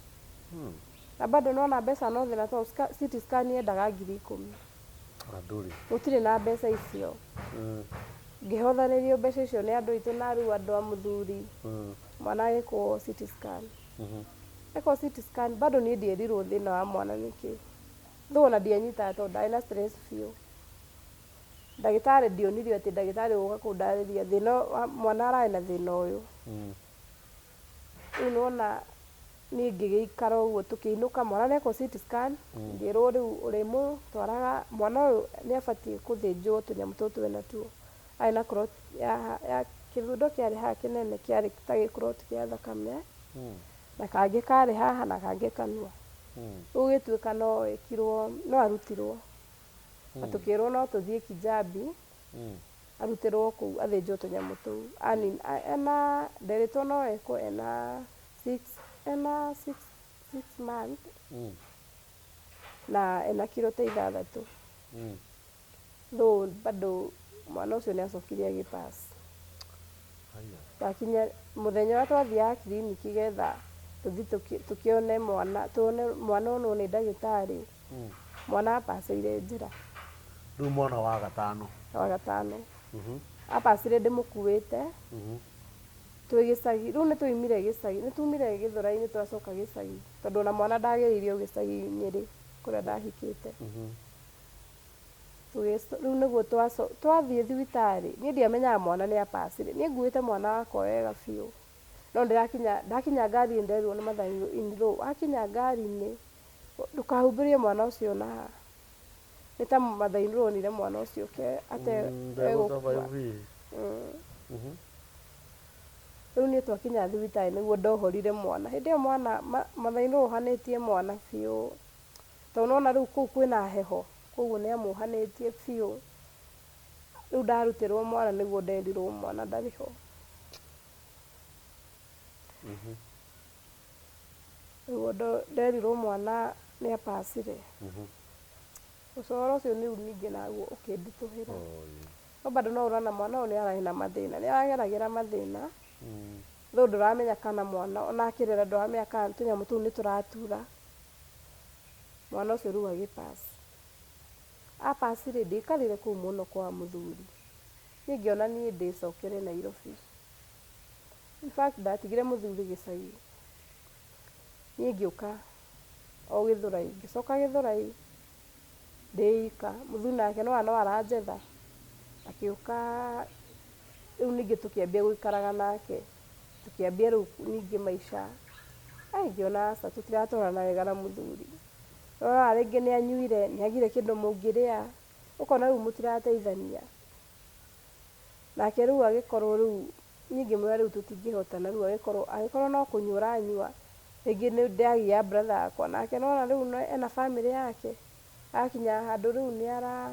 Speaker 2: Na bado nona mbeca no thĩna tondũ CT scan yendaga 10,000.
Speaker 1: Ndũrĩ.
Speaker 2: Gũtirĩ na mbeca icio. Ngĩhothanĩrio mbeca icio nĩ andũ aitũ na rĩu andũ a mũthuri. Mwana agĩkwo CT scan. Ekwo CT scan bado niĩ ndierirwo thĩna wa mwana nĩkĩ. Though ona ndianyitaga tondũ ndarĩ na stress biũ. Ndagĩtarĩ ndionirio atĩ ndagĩtarĩ ũgũka kũndarĩria thĩna wa mwana ararĩ na thĩna ũyũ. Rĩu nĩwona niĩ ngĩgĩikara ũguo tũkĩinũka mwana nĩekwo CT scan, ngĩrwo rĩu ũrĩmũtwaraga mwana ũyũ nĩabatiĩ gũthĩnjwo tũnyamũ tũtũ enatuo. Arĩ na clot ya kĩthundo kĩarĩ haha kĩnene kĩarĩ ta gĩ clot kĩa thakame. Na kangĩ karĩ haha na kangĩ kanua. Rĩu gũgĩtuĩka no ekirwo, no arutirwo. Na tũkĩrwo no tũthiĩ Kijabi, arutĩrwo kũu athĩnjwo tũnyamũ tũu. Ani ena nderĩtwo no ekwo ena 6 months na ena kiro ta 6. Though bado mwana ũcio nĩ acokire agĩ pass. Twakinya mũthenya ũrĩa twathiaga kiriniki getha tũthiĩ tũkĩone mwana, tuone mwana onwo nĩ ndagĩtarĩ, mwana apacĩire njĩra.
Speaker 1: Rĩu mwana wa gatano.
Speaker 2: Wa gatano. Apacire ndĩmũkuĩte. Twĩ gĩcagi, rĩu nĩ twaumire gĩcagi, nĩ tumire Gĩthũrai-inĩ twacoka gĩcagi tondũ ona mwana ndagĩrĩirio gĩcagi Nyĩrĩ kũrĩa ndahikĩte. Rĩu nĩguo twathiĩ thibitarĩ, niĩ ndiamenyaga mwana nĩ apacire. Niĩ nguĩte mwana wakwa wega biũ. No ndĩrakinya, ndakinya ngari-inĩ nderirwo nĩ mother in law, wakinya ngari-inĩ ndũkahumbĩrie mwana ũcio na haha. Nĩ ta mother in law onire mwana ũcio ate egũkua. Rĩu niĩ twakinya thibitarĩ nĩguo ndohorire mwana. Hĩndĩ ĩyo mwana mother in law ohanĩtie mwana biũ. Tondũ nĩwona rĩu kũu kwĩna heho, koguo nĩ amũohanĩtie biũ. Rĩu ndarutĩrwo mwana nĩguo nderirwo mwana ndarĩ ho. Nĩguo nderirwo mwana nĩ apacire. Ũcoro ũcio rĩu ningĩ naguo ũkĩnditũhĩra. No bado no ũrona mwana ũyũ nĩ ararĩ na mathĩna, nĩ arageragĩra mathĩna. Though ndũramenya kana mwana ona akĩrĩra ndũramenya kana tũnyamũ tũu nĩ tũratura. Mwana ũcio rĩu agĩ pass. A pass rĩ, ndiaikarire kũu mũno kwa mũthuri. Niĩ ngĩona niĩ ndĩcokere Nairobi. In fact ndatigire mũthuri gĩcagi. Niĩ ngĩũka o Gĩthũrai, ngĩcoka Gĩthũrai ndĩ ika. Mũthuri nake nĩwona no aranjetha, akĩũka rĩu ningĩ tũkĩambia gũikaraga nake, tũkĩambia rĩu ningĩ maica. Ai ngĩona aca tũtiratwarana wega na mũthuri. Ũrona rĩngĩ nĩ anyuire, nĩ agire kĩndũ mũngĩrĩa, ũkona rĩu mũtirateithania. Nake rĩu agĩkorwo rĩu niĩ ngĩmwĩra rĩu tũtingĩhotana rĩu agĩkorwo agĩkorwo no kũnyua ũranyua, rĩngĩ nĩ ndĩragia brother yakwa nake nĩwona rĩu ena bamĩrĩ yake, agakinya handũ rĩu nĩ ara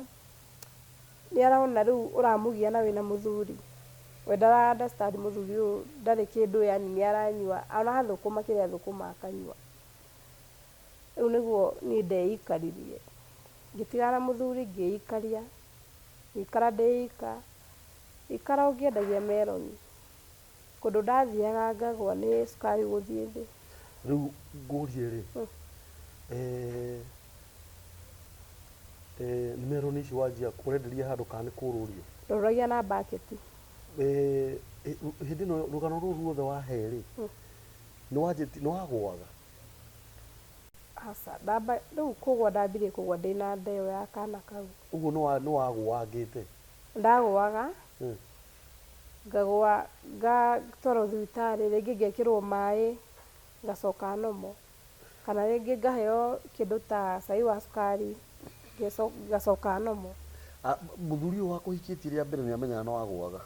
Speaker 2: nĩ arona rĩu ũramũgia na wĩna mũthuri. We ndara understand mũthuri ũyũ ndarĩ kĩndũ yaani nĩ aranyua, ona athũkũma kĩrĩa athũkũma akanyua. Rĩu nĩguo niĩ ndeikaririe, ngĩtigana na mũthuri ngĩikaria, ngĩikara ndĩ ika, ngĩikara o ngĩendagia meroni. Kũndũ ndathiaga ngagwa nĩ cukari gũthiĩ thĩ.
Speaker 1: Rĩu ngũrie rĩ, meroni ici wanjia ũrenderia handũ kana nĩ kũrũria?
Speaker 2: Ndorũragia na mbaketi.
Speaker 1: Hĩndĩ ĩno rũgano rũrũ ruothe wahe rĩ, nĩ wagũaga?
Speaker 2: Aca, ndamba rĩu kũgũa ndambirie kũgũa ndĩna nda ĩyo ya kana kau.
Speaker 1: Ũguo nĩ wagũangĩte?
Speaker 2: Ndagũaga, ngagũa ngatwarwo thibitarĩ, rĩngĩ ngekĩrwo maĩ ngacoka normal. Kana rĩngĩ ngaheo kĩndũ ta cai wa cukari ngacoka normal.
Speaker 1: Mũthuri ũyũ wakũhikĩtie rĩa mbere nĩ amenyaga nĩ wagũaga?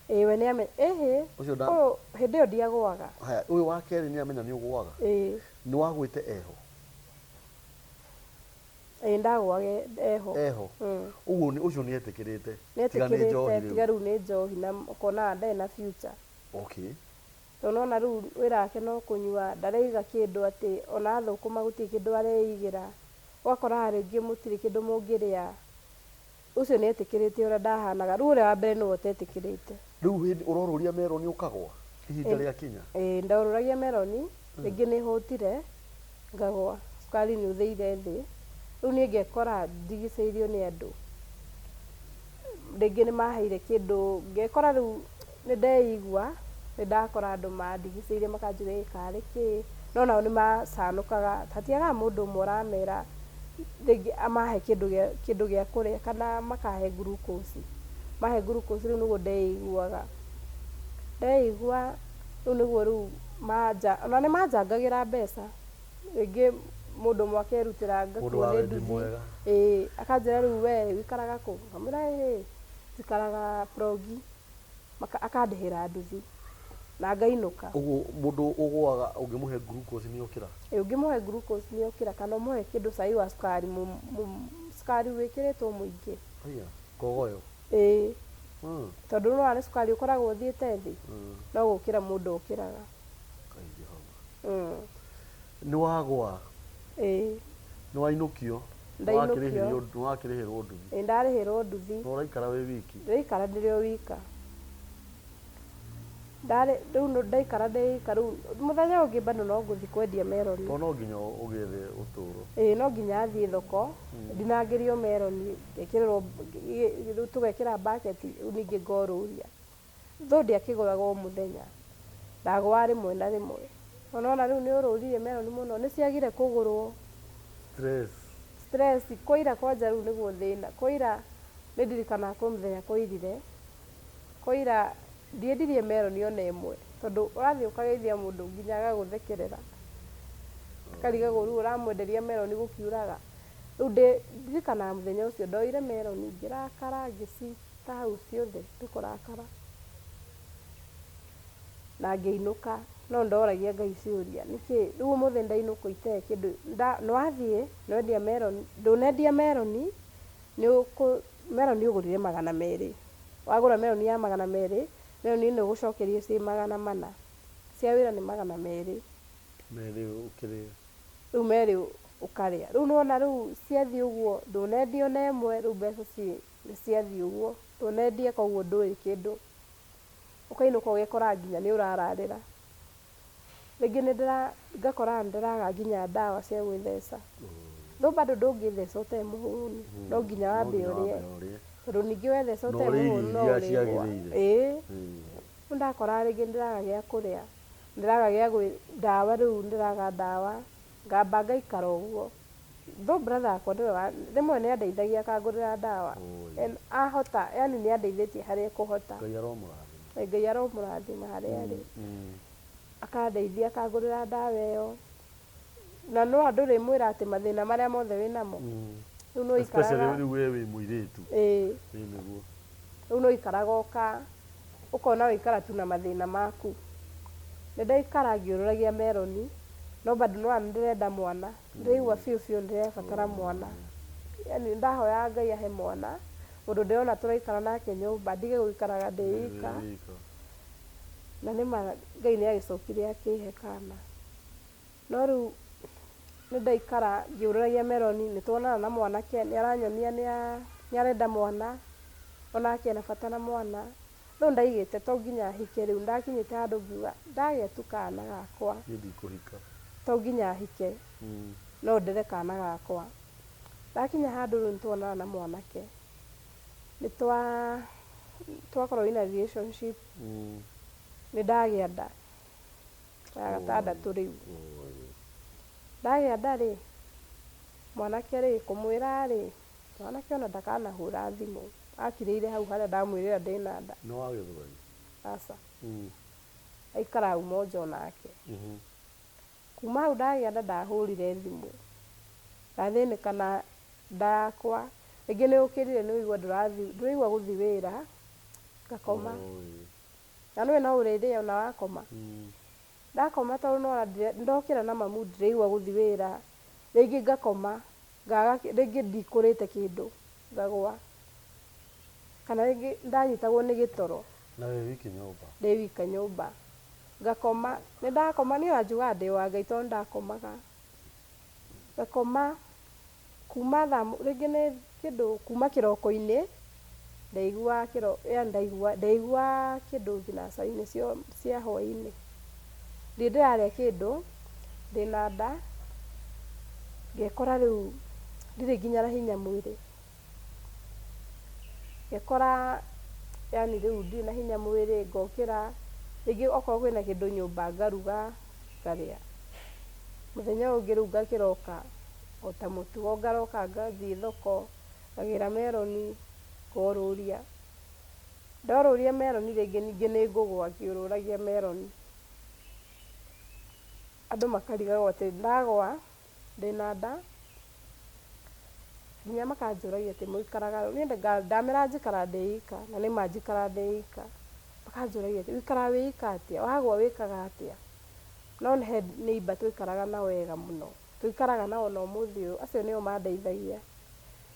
Speaker 2: Ĩĩ we nĩ amenyaga, ĩhĩ, ũyũ hĩndĩ ĩyo ndiagũaga.
Speaker 1: Haya, ũyũ wa kerĩ nĩ amenya nĩ ũgũaga?
Speaker 2: Ĩĩ.
Speaker 1: Nĩ wagwĩte eho?
Speaker 2: Ĩĩ ndagũaga eho.
Speaker 1: Eho? Ũguo ũcio nĩ etĩkĩrĩte?
Speaker 2: Nĩ etĩkĩrĩte tiga rĩu nĩ njohi na ũkona ndarĩ na future.
Speaker 1: Okay.
Speaker 2: Tondũ nĩwona rĩu wĩra wake no kũnyua, ndaraiga kĩndũ atĩ ona athũkũma gũtirĩ kĩndũ areigĩra. Ũgakora rĩngĩ mũtirĩ kĩndũ mũngĩrĩa. Ũcio nĩ etĩkĩrĩte ũrĩa ndahanaga. Rĩu ũrĩa wa mbere nĩwe ũtetĩkĩrĩte.
Speaker 1: Rĩu hĩndĩ ũrorũria meroni ũkagwa ihinda rĩakinya?
Speaker 2: Ĩĩ ndorũragia meroni, rĩngĩ nĩ hũtire ngagwa, cukari nĩ ũthĩire thĩ. Rĩu niĩ ngekora ndigicĩirio nĩ andũ. Rĩngĩ nĩ maheire kĩndũ, ngekora rĩu nĩ ndeigua, nĩ ndakora andũ mandigicĩirie makanjĩra ĩ karĩ kĩ, no nao nĩ macanũkaga, hatiagaga mũndũ ũmwe ũramera rĩngĩ amahe kĩndũ gĩa kĩndũ gĩa kũrĩa kana makahe glucose. Mahe glucose rĩu nĩguo ndeiguaga. Ndeigua rĩu nĩguo rĩu manja, ona nĩ manjangagĩra mbeca. Rĩngĩ mũndũ ũmwe akerutĩra
Speaker 1: Mũndũ
Speaker 2: ngakuo
Speaker 1: wa
Speaker 2: nĩ
Speaker 1: wendi
Speaker 2: nduthi.
Speaker 1: mwega.
Speaker 2: Ĩĩ, akanjĩra rĩu we ũikaraga kũ? Ngamwĩra ĩĩ njikaraga Progi. Akandĩhĩra nduthi na ngainũka.
Speaker 1: Ũguo mũndũ ũgũaga ũngĩmũhe glucose nĩ okĩra?
Speaker 2: Ĩĩ ũngĩmũhe glucose nĩ okĩra kana ũmũhe kĩndũ cai wa cukari, cukari wĩkĩrĩtwo mũingĩ.
Speaker 1: Aya, kogoyo?
Speaker 2: Ĩĩ. Tondũ nĩwona nĩ cukari ũkoragwo ũthiĩte thĩ, no gũkĩra mũndũ okĩraga.
Speaker 1: Ngai Jehova. Nĩ wagũa?
Speaker 2: Ĩĩ.
Speaker 1: Nĩ wainũkio?
Speaker 2: Ndainũkio.
Speaker 1: Nĩ wakĩrĩhĩrwo nduthi?
Speaker 2: Ĩĩ ndarĩhĩrwo nduthi.
Speaker 1: Na ũraikara wĩ wiki?
Speaker 2: Ndĩraikara ndĩrĩ o wika. Ndarĩ rĩu ndaikara ndĩ wika rĩu mũthenya ũngĩ bado no ngũthiĩ kwendia meroni.
Speaker 1: Tondũ no nginya ũgĩethe ũtũro.
Speaker 2: Ĩĩ no nginya thiĩ thoko, ndinangĩrio meroni, ngekĩrĩrwo, rĩu tũgekĩra bucket rĩu ningĩ ngorũria. Though ndiakĩgũraga o mũthenya, ndagũraga rĩmwe na rĩmwe. No nĩwona rĩu nĩ ũrũririe meroni mũno, nĩ ciagire kũgũrwo.
Speaker 1: Stress.
Speaker 2: Stress, kũira kwanja rĩu nĩguo thĩna. Kũira nĩ ndirikanaga kwĩ mũthenya kũirire, kũira ndiendirie meroni ona ĩmwe, tondũ ũrathiĩ ũkageithia mũndũ nginya agagũthekerera. Akarigagwo rĩu ũramwenderia meroni gũkiuraga. Rĩu ndirikanaga mũthenya ũcio ndoire meroni ngĩrakara ngĩcita hau ciothe nĩ kũrakara. Na ngĩinũka, no nĩndoragia Ngai ciũria, nĩkĩ rĩu ũmũthĩ ndainũka itarĩ kĩndũ, nĩwathiĩ nĩwendia meroni, ndũnendia meroni, meroni ũgũrire 200, wagũra meroni ya 200, meroni ĩno ũgũcokerio ciĩ 400, cia wĩra nĩ 200.
Speaker 1: Merĩ ũkĩrĩa.
Speaker 2: Rĩu merĩ ũkarĩa. Rĩu nĩwona rĩu ciathiĩ ũguo, ndũnendia ona ĩmwe, rĩu mbeca nĩ ciathiĩ ũguo. Ndũnendia koguo ndũĩ kĩndũ. Ũkainũka ũgekora nginya nĩ ũrararĩra. Rĩngĩ nĩ ndĩra ngakora nĩ ndĩraga nginya ndawa cia gwĩtheca. No bado ndũngĩtheca ũtarĩ mũhũnu, no nginya wambe ũrĩe. Tondũ ningĩ wetheca
Speaker 1: Na
Speaker 2: ũtarĩ
Speaker 1: ũrĩe
Speaker 2: mũhũnu
Speaker 1: irio
Speaker 2: no
Speaker 1: iria
Speaker 2: ũrĩgũa.
Speaker 1: ciagĩrĩire.
Speaker 2: Ĩĩ. Rĩu ndakora rĩngĩ nĩ ndĩraga gĩa kũrĩa, ndĩraga gĩa gwĩ ndawa rĩu ndĩraga ndawa, ngamba ngaikara ũguo. Though brother yakwa nĩwe wa rĩmwe nĩ andeithagia akangũrĩra ndawa. And ahota, yani nĩ andeithĩtie harĩa ekũhota.
Speaker 1: Ngai aromũrathima.
Speaker 2: Ngai aromũrathima harĩa arĩ. Akandeithia akangũrĩra ndawa ĩyo. Na no ndũrĩmwĩra atĩ mathĩna marĩa mothe wĩnamo. Rĩu no
Speaker 1: Especially
Speaker 2: ikaraga.
Speaker 1: rĩu we wĩ mũirĩtu.
Speaker 2: Ĩĩ.
Speaker 1: Ĩĩ nĩguo.
Speaker 2: Rĩu no ikaraga ũka ũkona waikara tu na mathĩna maku. Nĩ ndaikara ngĩũrũragia meroni, no bado nĩwona nĩ ndĩrenda mwana. Ndĩraigua biũ biũ nĩ ndĩrabatara mwana. Yani ndahoyaga Ngai ahe mwana, mũndũ ndĩrona tũraikara nake nyũmba, ndige gũikaraga ndĩ ika. Na nĩma Ngai nĩ agĩcokire akĩhe kana. No rĩu nĩ ndaikara ngĩũrũragia meroni, nĩ tuonana na mwanake, nĩ aranyonia nĩ arenda mwana, onake ena bata na mwana. Rĩu ndaigĩte to nginya hike rĩu, ndakinyĩte handũ ngiuga ndagĩa tu kana gakwa,
Speaker 1: Niĩ ndikũhika.
Speaker 2: to nginya hike, no ndere kana gakwa. Ndakinya handũ rĩu nĩ tuonana na mwanake, nĩ twakorwo in a relationship, nĩ ndagĩa nda ya gatandatũ rĩu. Ndagĩa nda rĩ, mwanake rĩ, kũmwĩra rĩ, mwanake ona ndakanahũra thimũ, akirĩire hau harĩa ndamwĩrĩra ndĩna nda.
Speaker 1: Nĩ wa Gĩthweri?
Speaker 2: Aca. Aikaraga Umoja onake. Kuma hau ndagĩa nda ndahũrire thimũ, ndathĩnĩka na nda yakwa, rĩngĩ nĩ ũkĩrire nĩ ũraigua ndũraigua gũthiĩ wĩra, ngakoma. Na nĩũĩ no ũrĩrĩa ona wakoma. Ndakoma tondũ nĩwona ndokĩra na mamu ndiraigua gũthiĩ wĩra, rĩngĩ ngakoma, ngaga rĩngĩ ndikũrĩte kĩndũ, ngagũa. Kana rĩngĩ ndanyitagwo nĩ gĩtoro.
Speaker 1: Na wĩ wiki nyũmba?
Speaker 2: Ndĩ wika nyũmba. Ngakoma, nĩ ndakoma niĩ ona njugaga ndĩ wa Ngai tondũ ndakomaga. Ngakoma kuma thaa rĩngĩ nĩ kĩndũ kuma kĩroko-inĩ, ndaiguaga yani ndaiguaga kĩndũ thinacara-inĩ cia hwaĩ-inĩ. Ndirĩ ndĩrarĩa kĩndũ, ndĩna nda, ngekora rĩu ndirĩ nginya na hinya mwĩrĩ. Ngekora yani rĩu ndirĩ na hinya mwĩrĩ, ngokĩra, rĩngĩ okorwo kwĩna kĩndũ nyũmba ngaruga, ngarĩa. Mũthenya ũyũ ũngĩ rĩu ngakĩroka o ta mũtugo ngaroka ngathiĩ thoko, ngagĩra meroni, ngorũria. Ndorũria meroni rĩngĩ ningĩ nĩ ngũgũa ngĩũrũragia meroni. Andũ makarigagwo atĩ ndagũa ndĩna nda, nginya makanjũragia atĩ mũikaraga, niĩ ndamera njikaraga ndĩ ika, na nĩma njikaraga ndĩ ika. Makanjũragia atĩ ũikaraga wĩ ika atĩa, wagũa wĩkaga atĩa? No he neighbour twaikaraga nao wega mũno, tũikaraga nao ona ũmũthĩ ũyũ, acio nĩo mandeithagia.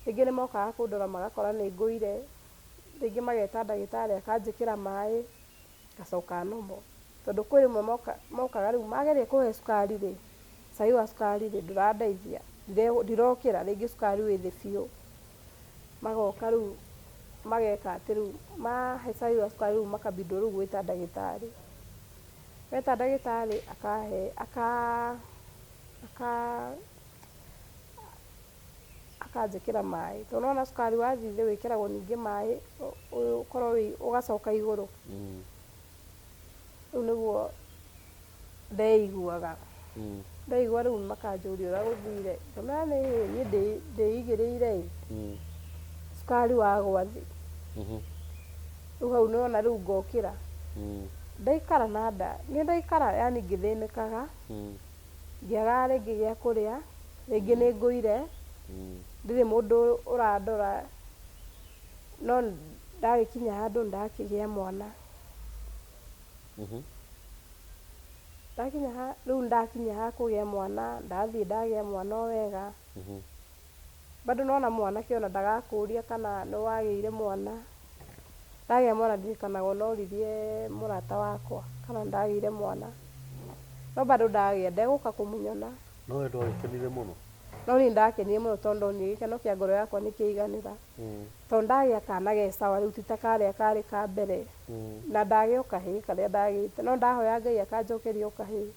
Speaker 2: Rĩngĩ nĩ mokaga kũndora magakora nĩ ngũire, rĩngĩ mageta ndagĩtarĩ akanjĩkĩra maĩ, ngacoka normal. Tondũ kwĩ rĩmwe mokaga rĩu mageria kũhe cukari rĩ, cai wa cukari rĩ, ndũrandeithia, ndirokĩra, rĩngĩ cukari wĩ thĩ biũ. Magoka rĩu mageka atĩ rĩu mahe cai wa cukari rĩu makabindwo rĩu gwĩta ndagĩtarĩ. Meta ndagĩtarĩ akahe aka akanjĩkĩra maĩ. Tondũ nĩwona cukari wathiĩ thĩ wĩkĩragwo ningĩ maĩ ũkorwo wĩ ũgacoka igũrũ. Rĩu nĩguo ndeiguaga. Ndaigua rĩu makanjũria ũrĩa gũthire. Ngamera nĩ niĩ ndĩigĩrĩire ĩ, cukari wagwa thĩ. Rĩu hau nĩwona rĩu ngokĩra. Ndaikara na nda, nĩ ndaikara yani ngĩthĩnĩkaga, ngĩagaga rĩngĩ gĩa kũrĩa, rĩngĩ nĩ ngũire, ndirĩ mũndũ ũrandora, no ndagĩkinya handũ ndakĩgĩa mwana. Ndakinya ha rĩu ndakinya ha kũgĩa mwana, ndathiĩ ndagĩa mwana o wega. Bado nĩwona mwanake ona ndagakũria kana nĩ wagĩire mwana. Ndagĩa mwana ndirikanaga onoririe mũrata wakwa kana ndagĩire mwana. No bado ndagĩa ndegũka kũmũnyona.
Speaker 1: No we ndwagĩkenire mũno.
Speaker 2: No niĩ ndakenire mũno tondũ ndonire gĩkeno kĩa ngoro yakwa nĩ kĩaiganĩra. Tondũ ndagĩa kana ge sawa rĩu ti ta karĩa karĩ ka mbere. Na ndagĩa o kahĩĩ karĩa ndagĩte. No ndahoya Ngai akanjokeria o kahĩĩ.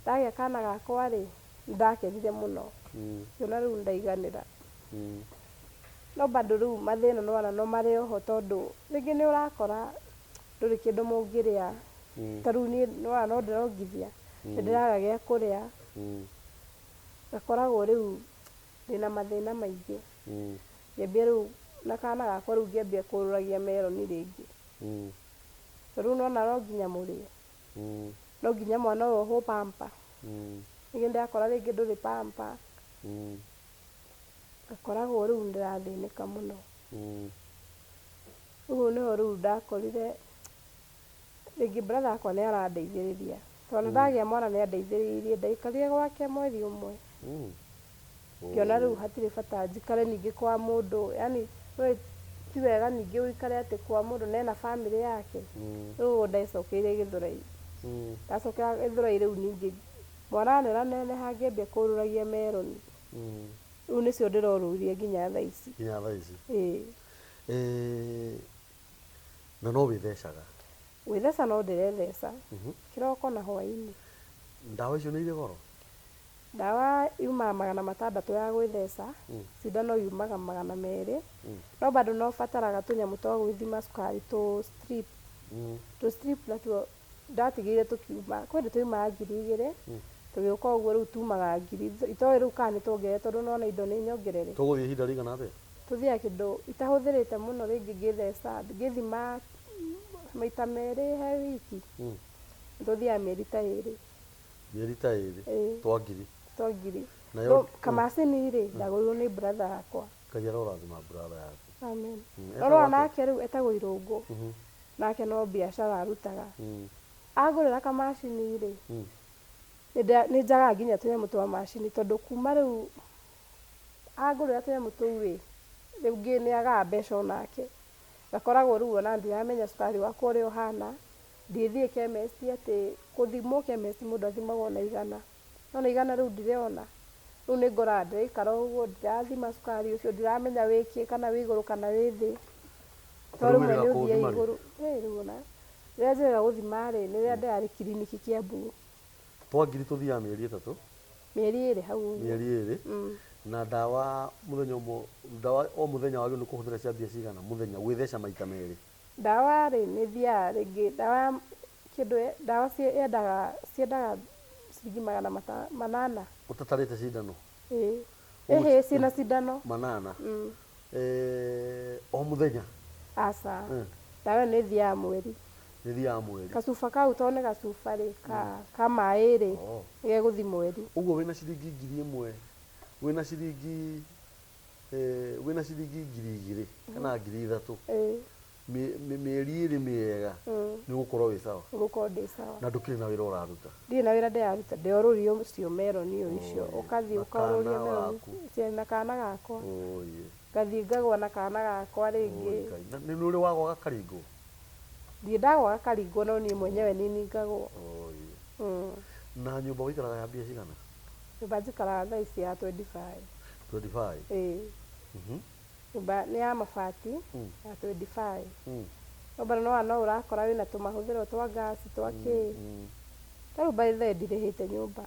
Speaker 2: Ndagĩa kana gakwa rĩ, nĩndakenire mũno. Ngĩona rĩu nĩndaiganĩra. No bado rĩu mathĩna nĩwona no marĩ oho tondũ rĩngĩ nĩ ũrakora ndũrĩ kĩndũ mũngĩrĩa. Ta rĩu niĩ nĩwona no ndĩrongithia, nĩndĩraga gĩa kũrĩa. Ngakoragwo rĩu ndĩna mathĩna maingĩ. Ngĩambia rĩu na kana gakwa rĩu ngĩambia kũrũragia meroni rĩngĩ. Tondũ rĩu nĩwona no nginya mũrĩe. No nginya mwana ũyũ ohwo pamper. Rĩngĩ ndĩrakora rĩngĩ ndũrĩ pamper. Ngakoragwo rĩu nĩndĩrathĩnĩka mũno. Ũguo nĩho rĩu ndakorire rĩngĩ brother yakwa nĩ arandeithĩrĩria. Tondũ ndagĩa mwana nĩ andeithĩrĩirie, ndaikarire gwake mweri ũmwe. Ngĩona rĩu hatirĩ bata njikare ningĩ kwa mũndũ, yaani ti wega ningĩ ũikare atĩ kwa mũndũ na ena bamĩrĩ yake. Rĩu ũguo ndecokeire Gĩthũrai. Ndacokera Gĩthũrai rĩu ningĩ mwana aneneha ngĩambia kũrũragia meroni. Rĩu nĩcio ndĩrorũria nginya thaa ici.
Speaker 1: Nginya thaa ici?
Speaker 2: Ĩĩ.
Speaker 1: Na no wĩthecaga?
Speaker 2: Gwĩtheca no ndĩretheca. Kĩroko na hwaĩ-inĩ.
Speaker 1: Ndawa icio nĩ irĩ goro?
Speaker 2: Ndawa yumaga 600 ya gwĩtheca, cindano yumaga 200. No bado no bataraga tũnyamũ twa gwĩthima cukari tũ strip. Tũ strip natuo ndatigĩire tũkiuma, kwĩ hĩndĩ twaumaga 2000, tũgĩũka ũguo rĩu tumaga ngiri, itoĩ rĩu kana nĩ tuongerere tondũ nĩwona indo nĩ nyongerere.
Speaker 1: Tũgũthiĩ ihinda rĩigana atĩa?
Speaker 2: Tũthiaga kĩndũ itahũthĩrĩte mũno rĩngĩ ngĩtheca, ngĩthima maita merĩ he wiki. Tũthiaga mĩeri ta ĩrĩ.
Speaker 1: Mĩeri ta ĩrĩ?
Speaker 2: Ĩĩ.
Speaker 1: Twa ngiri?
Speaker 2: Twa ngiri.
Speaker 1: Nayo
Speaker 2: Kamacini rĩ, ndagũrirwo nĩ brother yakwa.
Speaker 1: Ngai arorathima brother yaku.
Speaker 2: Amen.
Speaker 1: Etagwo
Speaker 2: Rora
Speaker 1: atĩa?
Speaker 2: nake rĩu etagwo Irũngũ. Nake no biacara arutaga. Angũrĩra kamacini rĩ, nĩ njagaga nginya tũnyamũ twa macini tondũ kuma rĩu angũrĩra tũnyamũ tũu rĩ, rĩngĩ nĩ agaga mbeca onake. Ngakoragwo rĩu ona ndiramenya cukari wakwa ũrĩa ũhana, ndithiĩ chemist atĩ gũthimwo chemist mũndũ athimagwo na 100. No na 100 rĩu ndirona. Rĩu nĩ ngoraga ndĩraikara ũguo, ndirathima cukari ũcio, ndiramenya wĩ kĩ, kana wĩ igũrũ kana wĩ thĩ. Tondũ
Speaker 1: Rĩu
Speaker 2: rĩmwe
Speaker 1: wĩrĩga
Speaker 2: nĩ ũthiaga
Speaker 1: kũũthima rĩ?
Speaker 2: igũrũ. Rĩu ona rĩrĩa njĩrĩga gũthima rĩ, nĩ rĩrĩa ndĩrarĩ kiriniki Kiambu.
Speaker 1: Twa ngiri tũthiaga mĩeri 3?
Speaker 2: Mĩeri 2 hau ũguo.
Speaker 1: Mĩeri 2? Na ndawa mũthenya ũmwe, ndawa o mũthenya wagĩrĩirwo nĩ kũhũthĩra cia mbia cigana mũthenya gwĩtheca maita merĩ?
Speaker 2: Ndawa rĩ, nĩ thiaga rĩngĩ, ndawa kĩndũ, ndawa ciendaga ciringi 800.
Speaker 1: Ũtatarĩte cindano?
Speaker 2: Ĩĩ. Ĩhĩ, ciĩna cindano.
Speaker 1: 800? O mũthenya?
Speaker 2: Aca. Ndawa ĩyo nĩ ĩthiaga mweri.
Speaker 1: Nĩ ĩthiaga mweri.
Speaker 2: Gacuba kau tondũ nĩ gacuba rĩ, ka maĩ rĩ, nĩ gegũthiĩ mweri.
Speaker 1: Ũguo wĩna ciringi 1000, wĩna ciringi, wĩna ciringi 2000 kana 3000. Mĩeri 2 mĩega, nĩ ũgũkorwo wĩ sawa.
Speaker 2: Ngũkorwo ndĩ sawa.
Speaker 1: Na ndũkĩrĩ na wĩra ũraruta?
Speaker 2: Ndirĩ na wĩra ndĩraruta, ndĩorũria ũcio meroni ũyũ icio. Ũkathiĩ
Speaker 1: Na
Speaker 2: ũkaũrũria
Speaker 1: kana
Speaker 2: meroni
Speaker 1: waku.
Speaker 2: icio na kana gakwa. Ngathiĩ ngagwa na kana gakwa rĩngĩ.
Speaker 1: Ngai. Na nĩ ũrĩ wagwa gakaringwo?
Speaker 2: Ndirĩ ndagwa gakaringwo, no niĩ mwenyewe nĩ ningagwo.
Speaker 1: Na nyũmba ũikaraga ya mbia cigana?
Speaker 2: Nyũmba njikaraga thaa ici ya 25.
Speaker 1: 25?
Speaker 2: Ĩĩ. Nyũmba nĩ ya mabati ya 25. No bado no ũrakora wĩna tũmahũthĩro twa ngasi twa kĩ. Ta rĩu by the way ndirĩhĩte nyũmba.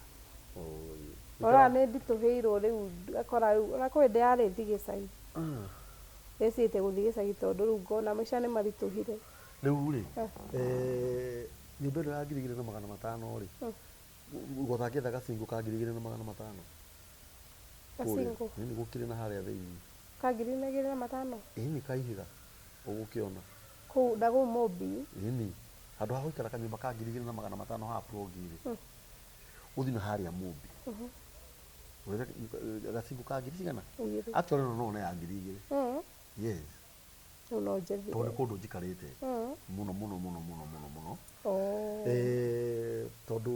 Speaker 2: Ora nĩ nditũhĩirwo rĩu ngakora rĩu ona kwĩ hĩndĩ yarĩ thiĩ gĩcagi. Ndĩcirĩtie gũthiĩ gĩcagi tondũ rĩu ngona maica nĩ maritũhire.
Speaker 1: Rĩu rĩ, nyũmba ĩno ya 2500 rĩ, ũtangĩetha gacingũ ka 2500?
Speaker 2: Gacingũ?
Speaker 1: Nĩ gũkĩrĩ na harĩa thĩinĩ.
Speaker 2: Ka 2500?
Speaker 1: Ĩĩ nĩ ka ihiga ũgũkĩona.
Speaker 2: Kũu na kũu Mũmbi?
Speaker 1: Ĩni. Handũ ha gũikara kanyũmba ka 2500 haha plongi rĩ, ũthiĩ na harĩa Mũmbi. Wethe gacingũ ka ngiri cigana?
Speaker 2: Igĩrĩ.
Speaker 1: Actually no no ya 2000. Yes.
Speaker 2: Rĩu no njethire.
Speaker 1: Tondũ nĩ kũndũ njikarĩte. Mũno mũno mũno mũno mũno mũno. Tondũ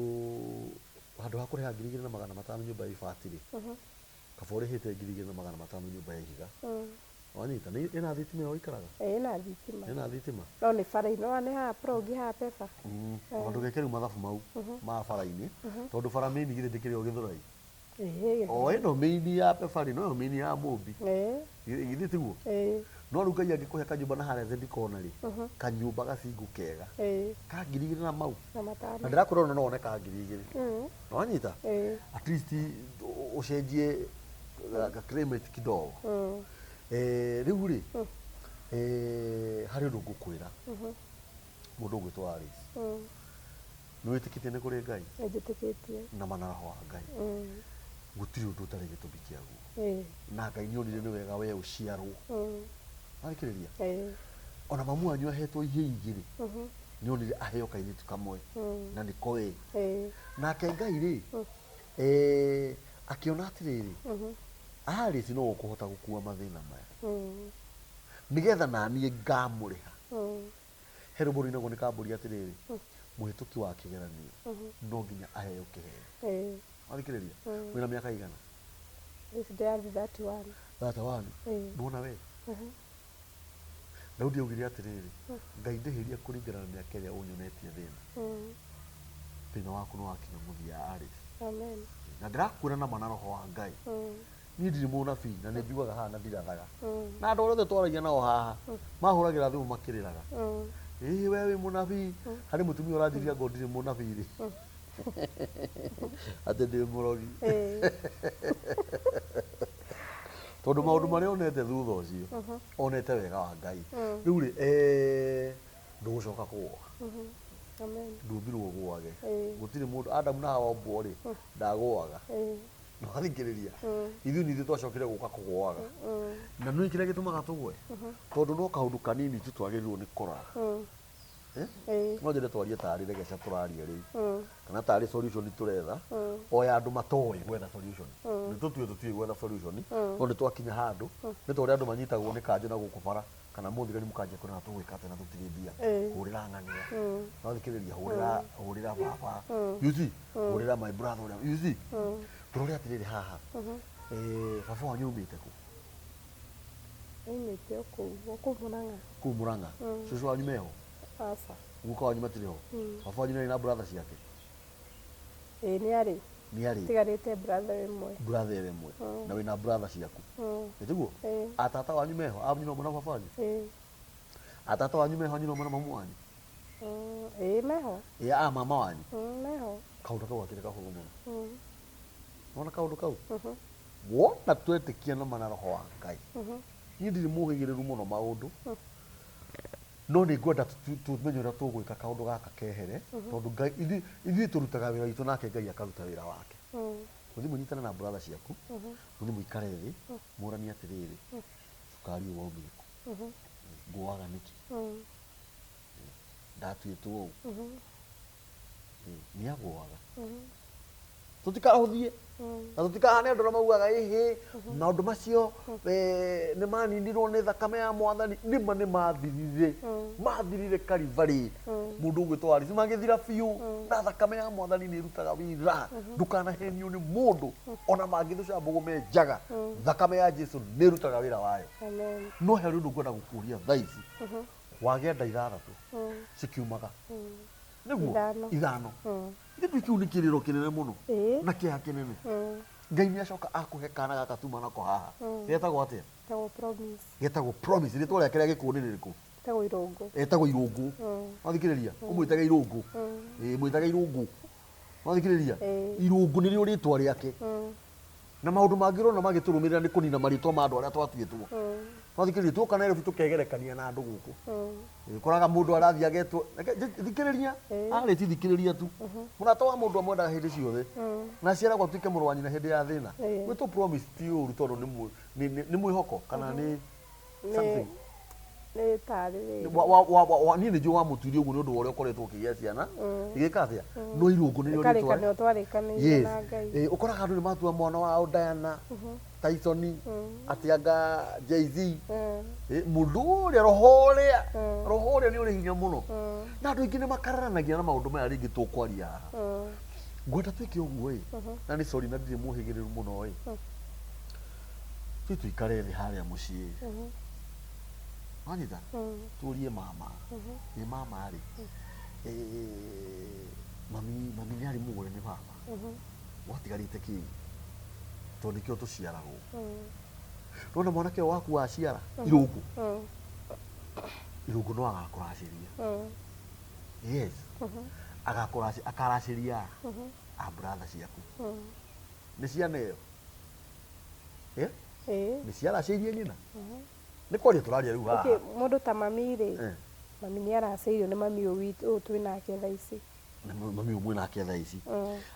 Speaker 1: handũ ha kũrĩha 2500 nyũmba ya ibati rĩ, kaba ũrĩhĩte 2500 nyũmba ya ihiga. Wanyita nĩ ĩna thitima ĩyo ũikaraga?
Speaker 2: Ĩna thitima.
Speaker 1: Ĩna thitima.
Speaker 2: No nĩ bara-inĩ, wona nĩ haha Progi haha Pepa.
Speaker 1: Ona ndũgeke rĩu mathabu mau ma bara-inĩ tondũ bara main githĩ ndĩkĩrĩ o Gĩthũrai.
Speaker 2: Ĩĩ.
Speaker 1: O ĩno main ya Pepa rĩ noyo main ya Mũmbi.
Speaker 2: Ĩĩ.
Speaker 1: Githĩ tiguo?
Speaker 2: Ĩĩ.
Speaker 1: No rĩu Ngai angĩkũhe kanyũmba na harĩa Zendi Corner rĩ, kanyũmba gacingũ kega ka 2000 na mau
Speaker 2: Na matano.
Speaker 1: Na ndĩrakwĩra ona no wone ka 2000. Nĩwanyita?
Speaker 2: Ĩĩ.
Speaker 1: At least ũcenjie ga climate kidogo. Rĩu rĩ, harĩ ũndũ ngũkwĩra mũndũ ũgwĩtwo Alice. Nĩ wĩtĩkĩtie nĩ kũrĩ Ngai?
Speaker 2: Nĩ njĩtĩkĩtie.
Speaker 1: Na ma na roho wa Ngai. Gũtirĩ ũndũ ũtarĩ gĩtũmi kĩaguo. Na Ngai nĩ onire nĩ wega we ũciarwo. Wathikĩrĩria? Ona mamu wanyu ahetwo ihĩĩ igĩrĩ, nĩ onire aheo kairĩtu kamwe na nĩko we. Nake Ngai rĩ, akĩona atĩrĩrĩ, Alice no ũkũhota gũkua mathĩna maya. Nĩgetha naniĩ ngamũrĩha. He rwĩmbo rũinagwo nĩ kambũri atĩrĩrĩ, mũhĩtũki wa kĩgeranio no nginya aheo kĩheo. Wathikĩrĩria? Wĩna mĩaka igana?
Speaker 2: Ici ndĩrathiĩ 31.
Speaker 1: 31? Nĩwona we? Daudi augire atĩrĩrĩ, Ngai ndĩhĩria kũringana na mĩaka ĩrĩa ũnyonetie thĩna. Thĩna waku nĩ wakinya mũthia, Alice.
Speaker 2: Amen.
Speaker 1: Na ndĩrakwĩra na ma na roho wa Ngai. Niĩ ndirĩ mũnabii na nĩ njugaga haha na ndirathaga. Na andũ arĩa othe twaragia nao haha mahũragĩra thimũ makĩrĩraga. Ĩĩ we wĩ mũnabii. Harĩ mũtumia ũranjĩria ngo ndirĩ mũnabii rĩ. Atĩ ndĩ mũrogi. Tondũ maũndũ marĩa onete thutha ũcio, onete wega wa Ngai. Rĩu rĩ, ndũgũcoka kũgũa. Ndũmbirwo ũgũage. Gũtirĩ mũndũ, Adamu na Hawa ombwo rĩ, ndagũaga. Nĩwathikĩrĩria? Ithuĩ nĩ ithuĩ twacokire gũka kũgũaga. Na nĩũĩ kĩrĩa gĩtũmaga tũgwe? Tondũ no kaũndũ kanini tu twagĩrĩirwo nĩ kũrora. No nyende twarie tarĩ regeca tũraria rĩu. Kana tarĩ solution tũretha. O ya andũ matoĩ gwetha solution. Nĩ tũtue tũtiũĩ gwetha solution. No nĩ twakinya handũ, nĩ ta ũrĩa andũ manyitagwo nĩ kanjũ na gũkũ bara. Kana mũthigari mũkanjia kwĩrana tũgwĩka atĩa na tũtirĩ mbia. Hũrĩra ng'ania. Wathikĩrĩria, hũrĩra, hũrĩra baba. You see? Hũrĩra my brother ũrĩa. You see? Tũrore atĩrĩrĩ haha. Baba wanyu aumĩte kũ?
Speaker 2: Aumĩte o kũu, o kũu Mũrang'a.
Speaker 1: Kũu Mũrang'a? Cũcũ wanyu meho?
Speaker 2: Aca.
Speaker 1: Guka wanyu matirĩ ho? Baba wanyu nĩarĩ na brother ciake?
Speaker 2: Ĩĩ nĩ arĩ.
Speaker 1: Nĩ arĩ.
Speaker 2: Tigarĩte brother ĩmwe.
Speaker 1: Brother ĩmwe. Na wĩna brother ciaku. Nĩ tiguo?
Speaker 2: Ĩĩ.
Speaker 1: Atata wanyu meho? A nyina ũmwe na baba wanyu?
Speaker 2: Ĩĩ.
Speaker 1: Atata wanyu meho, nyina ũmwe na mamu wanyu?
Speaker 2: Ĩĩ meho.
Speaker 1: Ĩĩ a mama wanyu?
Speaker 2: Meho.
Speaker 1: Kaũndũ kau gakĩrĩ kahũthũ mũno. Wona kaũndũ kau? Wona twetĩkia na ma na roho wa Ngai. Niĩ ndirĩ mũhĩgĩrĩru mũno maũndũ. No nĩ ngwenda tũmenye ũrĩa tũgwĩka kaũndũ gaka kehere, tondũ Ngai, ithuĩ tũrutaga wĩra witũ nake Ngai akaruta wĩra wake. Mũthiĩ mũnyitane na brother ciaku, mũthiĩ mũikare thĩ, mũranie atĩrĩrĩ, cukari ũyũ waumire kũ? Ngũaga nĩkĩ? Ndatuĩtwo ũũ. Nĩ agũaga. Tũtikahũthie. Na tũtikahane andũ arĩa maugaga ĩhĩ, maũndũ macio nĩ maninirwo nĩ thakame ya mwathani. Nĩma nĩ mathirire. Mathirire Kalivarĩ. Mũndũ ũgwĩtwo Alice magĩthira biũ. Na thakame ya mwathani nĩ ĩrutaga wĩra. Ndũkanahenio nĩ mũndũ. Ona mangĩthũca mbũgũ me njaga. Thakame ya Jesu nĩ ĩrutaga wĩra wayo.
Speaker 2: Amen.
Speaker 1: No he ũndũ ngwenda gũkũria thaa ici. Wagĩa nda ithathatũ. Cikiumaga. Nĩguo?
Speaker 2: Ithano.
Speaker 1: Ithano. Gĩtĩ kĩu nĩ kĩrĩro kĩnene mũno. Na kĩeha kĩnene. Ngai nĩ acoka akũhe kana gaka tuma nako haha. Getagwo atĩa?
Speaker 2: Getagwo Promise.
Speaker 1: Getagwo Promise. Rĩtwa rĩake rĩa gĩkũyũ nĩ rĩrĩkũ?
Speaker 2: Etagwo Irũngũ.
Speaker 1: Etagwo Irũngũ. Wathikĩrĩria? Ũmwĩtage Irũngũ. Ĩĩ, mwĩtage Irũngũ. Wathikĩrĩria? Irũngũ nĩrĩo rĩtwa rĩake. Na maũndũ mangĩ ũrona magĩtũrũmĩrĩra nĩ kũnina marĩtwa ma andũ arĩa twatuĩtwo. Wathikĩrĩria, tuoka Nairobi tũkegerekania na andũ gũkũ. Ũkoraga mũndũ arathiĩ agetwo, reke thikĩrĩria, arĩ ti thikĩrĩria tu. Mũrata wa mũndũ amwendaga hĩndĩ ciothe. Na aciaragwo atuĩke mũrũ wa nyina hĩndĩ ya thĩna. Gwĩtwo Promise ti ũru tondũ nĩ mwĩhoko kana nĩ something.
Speaker 2: Nĩ tarĩ rĩrĩ.
Speaker 1: Niĩ nĩ njũĩ wamũtuire ũguo nĩ ũndũ wa ũrĩa ũkoretwo ũkĩgĩa ciana. Igĩka atĩa? No Irũngũ nĩrĩo rĩtwa.
Speaker 2: Karĩkanĩro twarĩkanĩire na Ngai.
Speaker 1: Ũkoraga andũ nĩ matua mwana wao Diana, Tyson, atĩ anga Jay-Z. Mũndũ ũrĩa, roho ũrĩa, roho ũrĩa nĩ ũrĩ hinya mũno. Na andũ aingĩ nĩ makararanagia na maũndũ maya rĩngĩ tũkwaria haha. Ngwenda twĩke ũguo ĩ, na nĩ sorry na ndirĩ mũhĩgĩrĩru mũno ĩ. Tũi tũikare thĩ harĩa mũciĩ. Wanyita? Tũrie mama. Ĩ mama rĩ, mami mami nĩ arĩ mũgũre nĩ baba. Gwatigarĩte kĩ? Tondũ nĩkĩo tũciaragwo. Nona mwanake ũyũ waku waciara irũngũ, irũngũ no agakũracĩria. Yes, agakũraci akaracĩria a brother ciaku. Nĩ ciana ĩyo? Eh? Nĩ ciaracĩirie nyina? Nĩ kwaria tũraria rĩu haha.
Speaker 2: Okay, mũndũ ta mami rĩ, mami nĩ aracĩirio nĩ mami ũyũ witũ ũyũ twĩ nake thaa ici.
Speaker 1: Na mami ũyũ mwĩ nake thaa ici.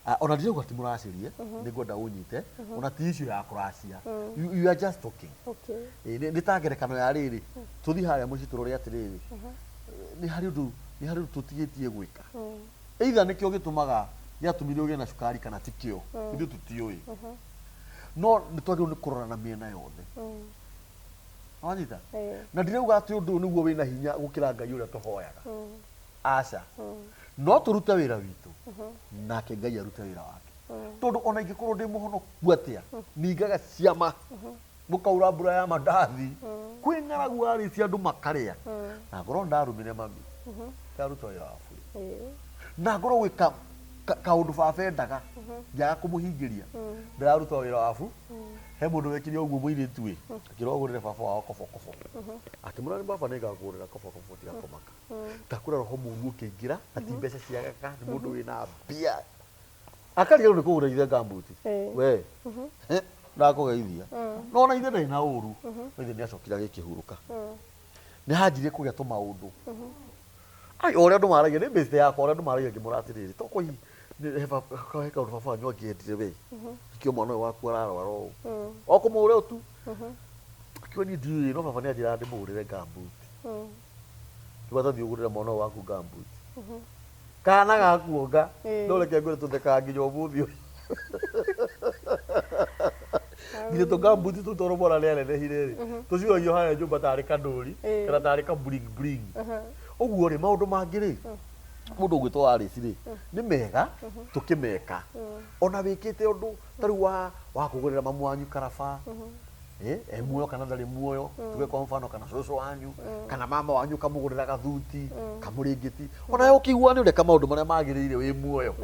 Speaker 1: Ah, ona ndirauga ti mũracĩrie, nĩ ngwenda ũnyite, ona ti issue ya kũracia. You are just talking.
Speaker 2: Okay.
Speaker 1: Ĩ, nĩ ta ngerekano ya rĩrĩ, tũthiĩ harĩa mũciĩ tũrore atĩrĩrĩ, nĩ harĩ ũndũ nĩ harĩ ũndũ tũtigĩtie gwĩka. Either nĩkĩo gĩtũmaga gĩatũmire ũgĩe na cukari kana ti kĩo, ithuĩ tũtiũĩ. No nĩ twagĩrĩirwo nĩ kũrora na mĩena yothe. Wanyita? Na ndirauga atĩ ũndũ ũyũ nĩguo wĩna hinya gũkĩra Ngai ũrĩa tũhoyaga. Aca. No tũrute wĩra witũ, nake Ngai arute wĩra wake. Tondũ ona ingĩkorwo ndĩ mũhonoku atĩa, ningaga ciama, gũkaura mbura ya mandathi, kwĩ ng'aragu warĩtie andũ makarĩa, na ngorwo ndarumire mami, ndaruta wĩra wa bure. Na ngorwo gwĩka kaũndũ baba endaga, ngĩaga kũmũhingĩria, ndĩraruta wĩra wa bu. He mũndũ wekire ũguo mũirĩtu ĩ, akĩrwo agũrĩre baba wao kobokobo. Akĩmwĩra nĩ baba nĩngakũgũrĩra kobokobo tiga kũmaka. Ndakũra roho mũru ũkĩingĩra, na ti mbeca ciagaga, nĩ mũndũ wĩna mbia. Akariganĩrwo nĩ kũgũra ithe ngambuti. We, ndakũgeithia. No ona ithe ndarĩ na ũru, no ithe nĩ acokire agĩkĩhurũka. Nĩ hanjirie kũgĩa tũmaũndũ. Ai, o ũrĩa andũ maragia, nĩ best yakwa, ũrĩa andũ maragia ngĩmwĩra atĩrĩrĩ, to kũhi, he kaũndũ baba wanyu angĩendire we. Nĩkĩo mwana ũyũ waku ararwara ũũ. O kũmũgũra o tu. Akiuga niĩ ndiũĩ, no baba nĩ anjĩraga ndĩmũgũrĩre ngambuti. Kiuga tathiĩ ũgũrĩre mwana ũyũ waku ngambuti. Kana gakuonga, no reke ngwĩre tũthekaga nginya ũmũthĩ ũyũ. Nginya tũngambuti tũu tondũ mwana nĩ anenehire rĩ, tũcuragio harĩa nyũmba tarĩ kanũri, kana tarĩ ka bling bling. Ũguo rĩ, maũndũ mangĩ rĩ, mũndũ ũgwĩtwo Alice rĩ, nĩ mega tũkĩmeka. Ona wĩkĩte ũndũ ta rĩu wa kũgũrĩra mamu wanyu karaba, e muoyo kana ndarĩ muoyo, tuge kwa mfano kana cũcũ wanyu, kana mama wanyu ũkamũgũrĩra gathuti, kamũrĩngĩti, ona we ũkĩigua nĩ ũreka maũndũ marĩa magĩrĩire wĩ muoyo.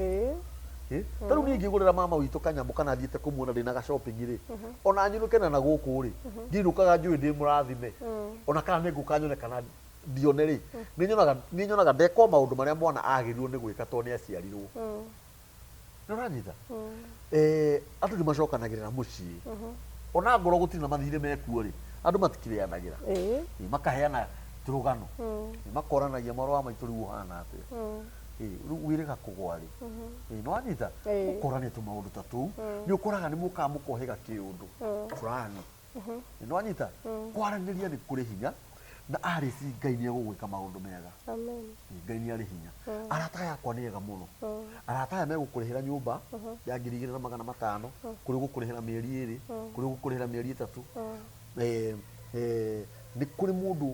Speaker 1: Ta rĩu niĩ ingĩgũrĩra mama witũ kanyamũ kana thiĩte kũmuona ndĩna ga shopping rĩ, ona nyinũke na gũkũ rĩ, ndinũkaga njũĩ ndĩ mũrathime, ona kana nĩ ngũka nyone kana ndione rĩ, nĩ nyonaga ndekwo maũndũ marĩa mwana agĩrĩirwo nĩ gwĩka tondũ nĩ aciarirwo. Nĩ ũranyita? Andũ nĩ macokanagĩrĩra mũciĩ. Ona ngorwo gũtirĩ na mathirĩ mekuo rĩ, andũ matikĩrĩanagĩra. Makaheana tũrũgano. Makoranagia mwarĩ wa maitũ rĩu ũhana atĩa. Rĩu wĩrĩga kũgwa rĩ. Nĩ wanyita? Mũkorania tũmaũndũ ta tũu, nĩ ũkoraga nĩ mũkaga mũkohĩga kĩũndũ fulani. Nĩ wanyita? Kwaranĩria nĩ kũrĩ hinya, na Alice Ngai nĩ egũgwĩka maũndũ mega.
Speaker 2: Amen.
Speaker 1: Ngai nĩ arĩ hinya. Arata aya akwa nĩ ega mũno. Arata aya megũkũrĩhĩra nyũmba ya 2,500, kũrĩ ũgũkũrĩhĩra mĩeri 2, kũrĩ ũgũkũrĩhĩra mĩeri 3. Nĩ kũrĩ mũndũ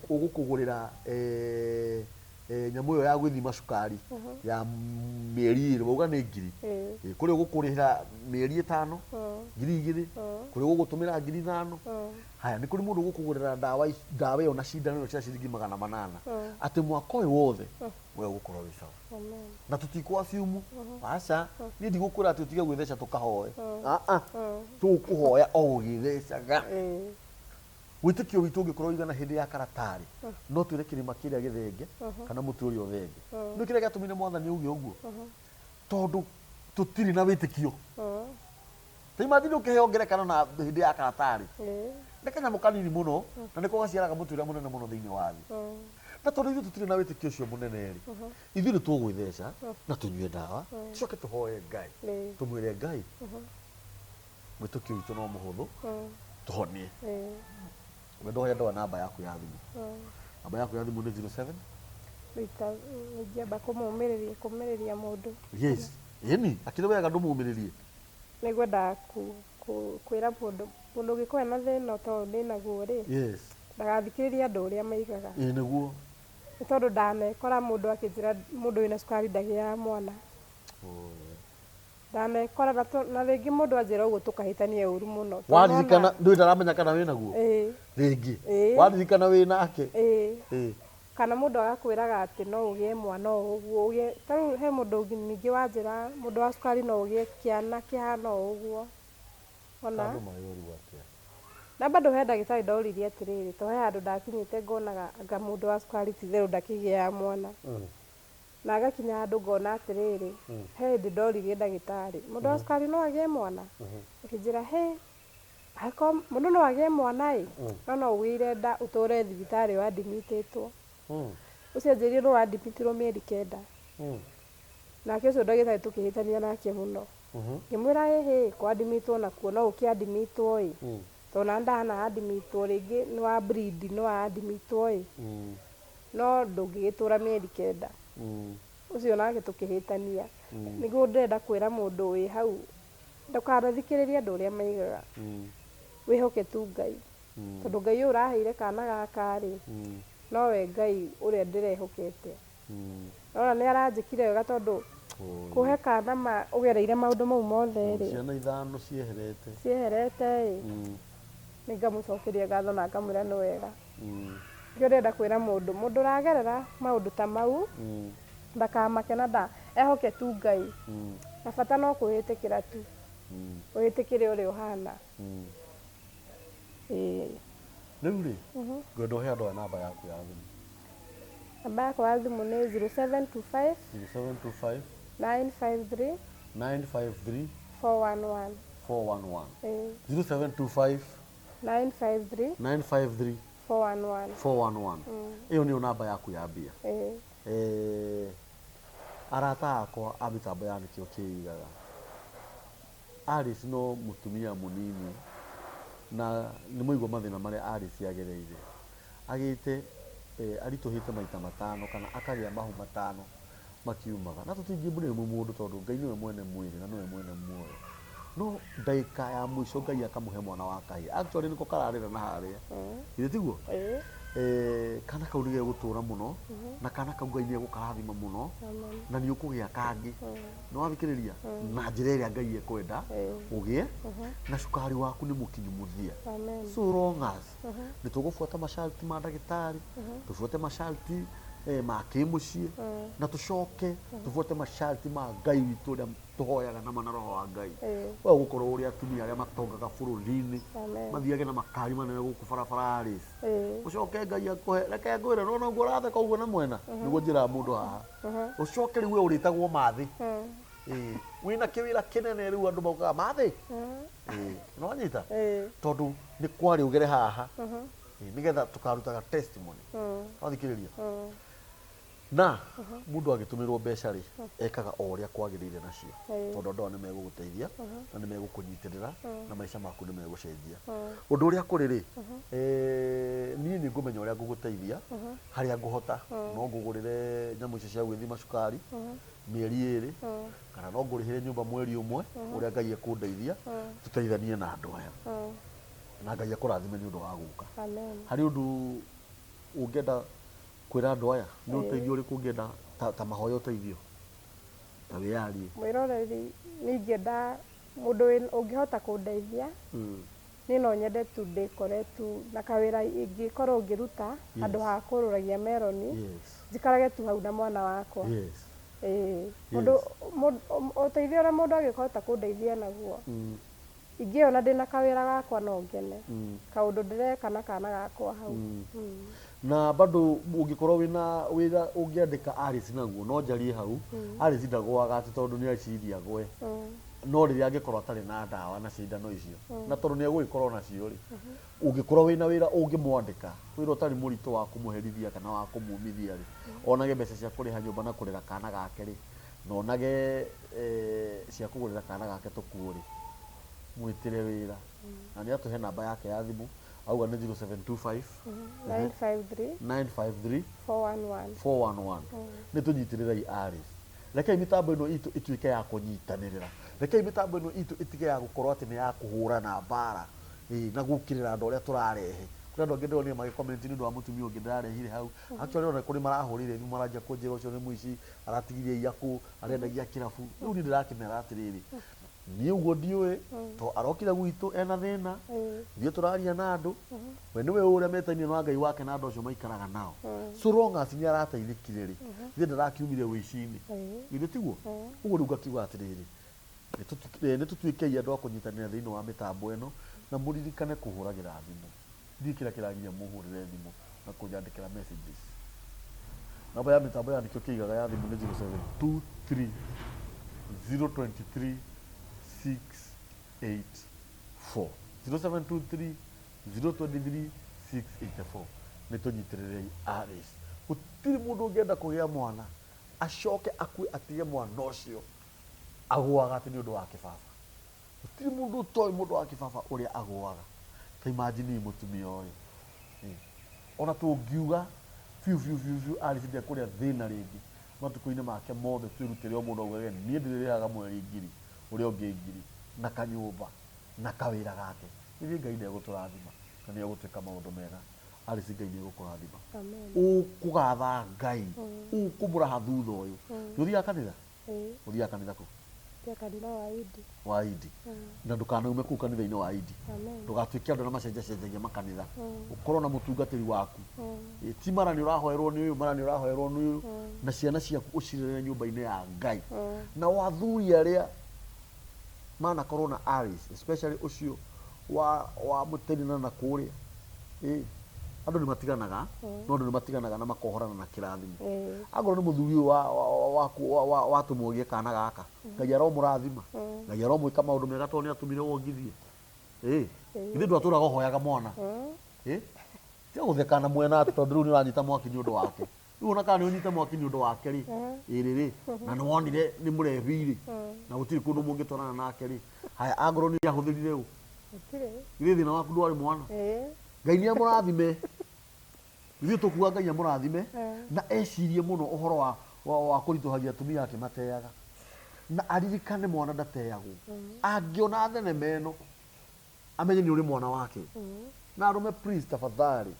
Speaker 1: ũgũkũgũrĩra nyamũ ĩyo ya gwĩthima cukari ya mĩeri 2, wauga nĩ ngiri. Kũrĩ ũgũkũrĩhĩra mĩeri 5, 2,000, kũrĩ ũgũgũtũmĩra 5,000. Haya, nĩ kũrĩ mũndũ ũgũkũgũrĩra ndawa ndawa ĩyo na cindano ĩyo cia ciringi 800. Atĩ mwaka ũyũ wothe we ũgũkorwo wĩ sawa. Na tũtikũ assume, aca, niĩ ndigũkwĩra atĩ ũtige gwĩtheca tũkahoe. Tũkũhoya o ũgĩthecaga. Wĩtĩkio witũ ũngĩkorwo ũigana hĩndĩ ya karatarĩ, no twĩre kĩrĩma kĩrĩa gĩthenge kana mũtĩ ũrĩa ũthenge. Nĩ kĩrĩa gĩatũmire mwathani auge ũguo? Tondũ tũtirĩ na wĩtĩkio. Ta imagine ũkĩheo ngerekano na hĩndĩ ya karatarĩ. Nĩ kanyamũ kanini mũno, na nĩko gaciaraga mũtĩ ũrĩa mũnene mũno thĩinĩ wa thĩ. Na tondũ ithuĩ tũtirĩ na wĩtĩkio ũcio mũnene rĩ, ithuĩ nĩ tũgwĩtheca na tũnyue ndawa, tũcoke tũhoe Ngai. Tũmwĩre Ngai, wĩtĩkio witũ no mũhũthũ, tũhonie. Wendo ndoa namba yaku ya thimũ. Namba yaku ya thimũ nĩ 07?
Speaker 2: Ingĩamba kũmũmĩrĩria, kũmĩrĩria mũndũ.
Speaker 1: Yes. Ĩni, akĩrĩ wega ndũmũmĩrĩrie.
Speaker 2: Nĩngwendaga kwĩra mũndũ, mũndũ ũngĩkorwo ena thĩna ta ũyũ ndĩnaguo rĩ,
Speaker 1: Yes.
Speaker 2: ndagathikĩrĩrie andũ ũrĩa maigaga.
Speaker 1: Ĩĩ nĩguo.
Speaker 2: Nĩ tondũ ndanekora mũndũ akĩnjĩra mũndũ wĩna cukari ndagĩaga mwana. Ndanekora na rĩngĩ mũndũ anjĩra ũguo tũkahĩtania ũru mũno. Tondũ
Speaker 1: Waririkana
Speaker 2: nona-
Speaker 1: ndũĩ ndaramenya kana wĩ naguo.
Speaker 2: Ĩĩ.
Speaker 1: Rĩngĩ.
Speaker 2: Ĩĩ.
Speaker 1: Waririkana wĩ nake.
Speaker 2: Ĩĩ.
Speaker 1: Ĩĩ.
Speaker 2: Kana mũndũ agakwĩraga atĩ no ũgĩe mwana o ũguo ũgĩe, ta rĩu he mũndũ ũngĩ ningĩ wanjĩra mũndũ wa cukari no ũgĩe kĩana kĩhana o ũguo. Ona
Speaker 1: Andũ marĩ oru atĩa?
Speaker 2: Na bado he ndagĩtarĩ ndoririe atĩrĩrĩ, to he handũ ndakinyĩte ngonaga anga mũndũ wa cukari ti itherũ ndakĩgĩaga mwana. Na ngakinya handũ ngona atĩrĩrĩ, he hĩndĩ ndoririe ndagĩtarĩ, mũndũ wa cukari no agĩe mwana? Akĩnjĩra hĩ, angĩkorwo mũndũ no agĩe mwana ĩ, no no ũgĩire nda ũtũre thibitarĩ wandimĩtĩtwo. Ũcio anjĩrire no wandimitirwo mĩeri 9. Nake ũcio ndagĩtarĩ tũkĩhĩtania nake mũno. Ngĩmwĩra ĩhĩ, kwandimitwo nakuo no ũkĩandimitwo ĩ. Tondũ na ndahana andimitwo rĩngĩ nĩ wa bleed no andimitwo ĩ. No ndũngĩgĩtũra mĩeri 9. Ũcio nake tũkĩhĩtania. Nĩguo ndĩrenda kwĩra mũndũ wĩ hau, ndũkanathikĩrĩrie andũ ũrĩa maigaga. Wĩhoke tu Ngai. Tondũ Ngai ũyũ ũraheire kana gaka rĩ, nowe Ngai ũrĩa ndĩrehokete. Nona nĩ aranjĩkire wega tondũ kũhe kana ma ũgereire maũndũ mau mothe rĩ.
Speaker 1: Ciana 5 cieherete.
Speaker 2: Cieherete ĩ. Nĩ ngamũcokeria ngatho na ngamwĩra nĩ wega. Nĩkĩo ndĩrenda kwĩra mũndũ, mũndũ ũragerera maũndũ ta mau, ndakamake na nda ehoke tu Ngai. Na bata no kwĩĩtĩkĩra tu. Wĩĩtĩkĩre ũrĩa ũhana. Ĩĩ.
Speaker 1: Rĩu rĩ, ngwenda ũhe andũ aya namba yaku ya thimũ.
Speaker 2: Namba yakwa ya thimũ nĩ 0725
Speaker 1: 0725
Speaker 2: 953
Speaker 1: 953
Speaker 2: 411.
Speaker 1: 411.
Speaker 2: Ĩĩ.
Speaker 1: 0725
Speaker 2: 953
Speaker 1: 953
Speaker 2: 411.
Speaker 1: 411. Ĩyo nĩyo namba yaku ya mbia.
Speaker 2: Ĩĩ.
Speaker 1: Arata akwa a mĩtambo ya Nĩkĩo Kĩigaga. Alice no mũtumia mũnini na nĩ mũigua mathĩna marĩa Alice agereire. Agĩte aritũhĩte maita 5 kana akagĩa mahu 5 makiumaga. Na tũtingĩ blame mũndũ tondũ Ngai nĩwe mwene mwĩrĩ na nĩwe mwene muoyo. No ndagĩka ya mũico Ngai akamũhe mwana wa kahĩĩ. Actually nĩko kararĩra na harĩa. Githĩ tiguo? Kana kau nĩ gegũtũra mũno na kana kau Ngai nĩ egũkarathima mũno na nĩ ũkũgĩa kangĩ. Nĩ wathikĩrĩria? Na njĩra ĩrĩa Ngai ekwenda ũgĩe na cukari waku nĩ mũkinyu mũthia. So long as nĩ tũgũbuata masharti ma ndagĩtarĩ, tũbuate masharti ma kĩmũciĩ na tũcoke tũbuate masharti ma Ngai witũ ũrĩa tũhoyaga na mana roho wa Ngai. We ũgũkorwo ũrĩ atumia arĩa matongaga bũrũri-inĩ, mathiage na makari manene gũkũ barabara Alice. Ũcoke Ngai akũhe, reke ngwĩre, nĩwona ũguo ũratheka ũguo na mwena, nĩguo njĩraga mũndũ haha. Ũcoke rĩu we ũrĩtagwo Mathĩ. Wĩna kĩwĩra kĩnene rĩu andũ maugaga Mathĩ. Nĩwanyita? Tondũ nĩ kwarĩ ũgere haha. Nĩgetha tũkarutaga testimony. Wathikĩrĩria? Na mũndũ agĩtũmĩrwo mbeca rĩ, ekaga o ũrĩa kwagĩrĩire nacio. Tondũ andũ aya nĩ megũgũteithia na nĩ megũkũnyitĩrĩra na maica maku nĩ megũcenjia. Ũndũ ũrĩa kũrĩ rĩ, niĩ nĩ ngũmenya ũrĩa ngũgũteithia harĩa ngũhota. No ngũgũrĩre nyamũ icio cia gwĩthima cukari mĩeri 2, kana no ngũrĩhĩre nyũmba mweri 1, ũrĩa Ngai ekũndeithia, tũteithanie na andũ aya. Na Ngai akũrathime nĩ ũndũ wa gũka. Harĩ ũndũ ũngĩenda kwĩra andũ aya, nĩ ũteithio ũrĩkũ ũngĩenda ta mahoya ũteithio? Ta wĩyarie.
Speaker 2: Mwĩroreri, nĩ ingĩenda mũndũ ũngĩhota kũndeithia, niĩ no nyende tu ndĩkore tu na kawĩra ingĩkorwo ngĩruta handũ ha kũrũragia meroni, njikarage tu hau na mwana wakwa. Mũndũ, ũteithio ũrĩa mũndũ angĩhota kũndeithia naguo, ingĩona ndĩna kawĩra gakwa no ngene. Kaũndũ ndĩreka na kana gakwa hau.
Speaker 1: Na bado ũngĩkorwo wĩna wĩra ũngĩandĩka Alice naguo no njarie hau, Alice ndagũaga atĩ tondũ nĩ eciria agwe. No rĩrĩa angĩkorwo atarĩ na ndawa na cindano icio, na tondũ nĩ egũgĩkorwo nacio rĩ, ũngĩkorwo wĩna wĩra ũngĩmwandĩka, wĩra ũtarĩ mũritũ wa kũmũherithia kana wa kũmũmithia rĩ, onage mbeca cia kũrĩha nyũmba na kũrera kana gake rĩ, na onage cia kũgũrĩra kana gake tũkuo rĩ, mwĩtĩre wĩra. Na nĩ atũhe namba yake ya thimũ, auga nĩ 0725
Speaker 2: 953
Speaker 1: 953
Speaker 2: 411.
Speaker 1: 411. Nĩ tũnyitĩrĩrei Alice. Rekei mĩtambo ĩno itũ ĩtuĩke ya kũnyitanĩrĩra. Rekei mĩtambo ĩno itũ ĩtige ya gũkorwo atĩ nĩ ya kũhũrana mbara, na gũkĩrĩra andũ arĩa tũrarehe. Kũrĩ andũ angĩ ndĩronire magĩcomment nĩ ũndũ wa mũtumia ũngĩ ndĩrarehire hau. Actually ona kũrĩ marahũrire thimũ maranjia kũnjĩra ũcio nĩ mũici, aratigirie iyakũ, arendagia kĩrabu. Rĩu niĩ ndĩrakĩmera atĩrĩrĩ, niĩ ũguo ndiũĩ, to arokire gwitũ ena thĩna, ithuĩ tũraria na andũ, we nĩwe ũrĩa metaine na Ngai wake na andũ acio maikaraga nao. So long as nĩ arateithĩkire rĩ, ithuĩ ndarakiumire ũici-inĩ. Githĩ tiguo? Ũguo rĩu ngakiuga atĩrĩrĩ, nĩ tũtuĩkei andũ a kũnyitanĩra thĩinĩ wa mĩtambo ĩno, na mũririkane kũhũragĩra thimũ. Ndiũĩ kĩrĩa kĩragiria mũhũrĩre thimũ na kũnyandĩkĩra messages. Namba ya mĩtambo ya nĩkĩo kĩigaga ya thimũ nĩ 0723 023 684. 0723 023 684. Nĩ tũnyitĩrĩrei Alice. Gũtirĩ mũndũ ũngĩenda kũgĩa mwana acoke akue atige mwana ũcio agũaga atĩ nĩ ũndũ wa kĩbaba. Gũtirĩ mũndũ ũtoĩ mũndũ wa kĩbaba ũrĩa agũaga. Ta imagine mũtumia ũyũ. Ona tũngiuga biũ biũ biũ biũ Alice ndekũrĩa thĩna rĩngĩ matukũ-inĩ make mothe, twĩrutĩre o mũndũ augage niĩ ndĩrĩrĩhaga mweri ngiri, ũrĩa ũngĩ ngiri, na kanyũmba, na kawĩra gake. Ithuĩ Ngai ndegũtũrathima na nĩ egũtwĩka maũndũ mega. Alice Ngai nĩ egũkũrathima. Ũkũgatha Ngai, ũkũmũraha thutha ũyũ. Nĩ ũthiaga kanitha? Ũthiaga kanitha kũ?
Speaker 2: Kanitha wa Idi.
Speaker 1: Wa Idi. Na ndũkanaume kũu kanitha-inĩ wa Idi. Ndũgatuĩke andũ arĩa macenjacenjagia makanitha. Ũkorwo na mũtungatĩri waku. Ti mara nĩ ũrahoerwo nĩ ũyũ, mara nĩ ũrahoerwo nĩ ũyũ. Na ciana ciaku ũcirere nyũmba-inĩ ya Ngai. Na athuri arĩa manakorwo na Alice, especially ũcio wa mũtenina na kũrĩa. Andũ nĩ matiganaga, no andũ nĩ matiganaga na makohorana na kĩrathimo. Angorwo nĩ mũthuri ũyũ watũmwo ũgĩe kana gaka, Ngai aromũrathima, Ngai aromwĩka maũndũ mega tondũ nĩ atũmire wongithie. Ithuĩ ndwatũraga ũhoyaga mwana. Tiga gũtheka na mwena atĩ tondũ rĩu nĩ ũranyita mwaki nĩ ũndũ wake. Rĩu ona kana nĩ ũnyite mwaki nĩ ũndũ wake rĩ, ĩrĩ rĩ, na nĩ wonire nĩ mũrebi rĩ, na gũtirĩ kũndũ mũngĩtwarana nake rĩ. Haya, angorwo nĩ ahũthĩrire ũ? Githĩ thĩna waku ndwarĩ mwana? Ngai nĩ amũrathime. Ithuĩ tũkuga Ngai amũrathime na ecirie mũno ũhoro wa kũritũhagia atumia akĩmateaga. Na aririkane mwana ndateagwo. Angĩona thenema ĩno, amenye nĩ ũrĩ mwana wake. Na arũme please tafadhali,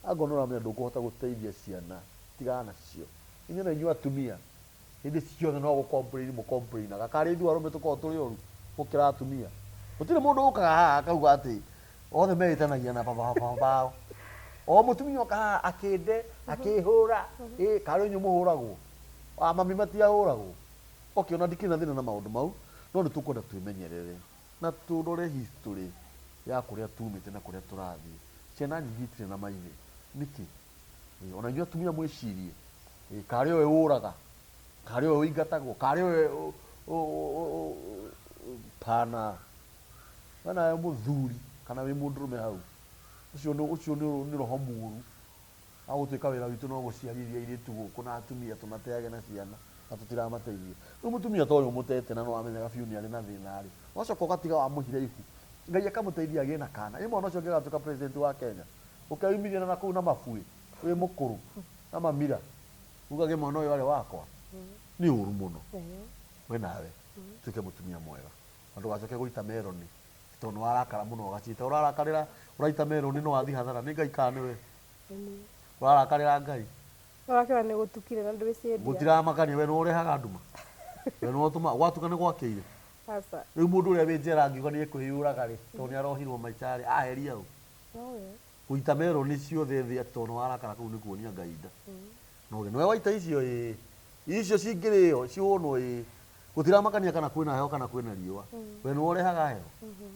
Speaker 1: angorwo nĩ ũramenya ndũkũhota gũteithia ciana, tigana nacio. Inyuĩ na inyuĩ atumia, hĩndĩ ciothe no gũ-complain mũcomplainaga. Karĩ ithuĩ arũme tũkoragwo tũrĩ oru gũkĩra atumia. Gũtirĩ mũndũ ũkaga haha akauga atĩ othe meĩtanagia na baba bao. O mũtumia oka haha akĩnde, akĩhũra, karĩ inyuĩ mũhũragwo. A mami matiahũragwo. Okay, ona ndikĩrĩ na thĩna na maũndũ mau, no nĩ tũkwenda twĩmenyerere na tũrore history ya kũrĩa tumĩte na kũrĩa tũrathiĩ. Ciana nyingĩ itirĩ na maithe. Nĩkĩ? Ona inyuĩ atumia mwĩcirie, karĩ ũyũ ũraga, karĩ ũyũ ũingatagwo, karĩ ũyũ pana. We nawe mũthuri kana wĩ mũndũrũme hau, ũcio nĩ roho mũru. Wa gũtuĩka wĩra witũ no gũciarithia airĩtu gũkũ na atumia tũmateage na ciana na tũtiramateithia. Rĩu mũtumia ta ũyũ ũmũtete na nĩwamenyaga biũ nĩ arĩ na thĩna rĩ, ũgacoka ũgatiga wamũhire ihu. Ngai akamũteithia agĩe na kana. Ĩ mwana ũcio angĩgatuĩka president wa Kenya, ũkeyumĩria na nakũu na mabuĩ, wĩ mũkũrũ na mamira, ugage mwana ũyũ arĩ wakwa? Nĩ ũru mũno. We nawe tuĩke mũtumia mwega na ndũgacoke gũita meroni tondũ nĩ warakara mũno ũgaciita. Ũrarakarĩra ũraita meroni no wathiĩ hathara. Nĩ Ngai kana nĩwe? Ũrarakarĩra Ngai?
Speaker 2: Ũrakĩona nĩ gũtukire na ndwĩciendia.
Speaker 1: Gũtiramakania we nĩwe ũrehaga nduma. We nĩwe ũtũmaga gwatuka nĩ gwakĩire.
Speaker 2: Aca.
Speaker 1: Rĩu mũndũ ũrĩa wĩ njera angiuga nĩ ekwĩyũraga rĩ, tondũ nĩ arohirwo maica rĩ, aheria ũ?
Speaker 2: Nowe.
Speaker 1: Gũita meroni ciothe thĩ atĩ tondũ nĩ warakara kũu nĩ kuonia Ngai nda. Nowe nĩwe waita icio ĩĩ. Icio cingĩrĩo cihũnwo ĩĩ. Gũtiramakania kana kwĩna heho kana kwĩna riũa. We nĩwe ũrehaga heho.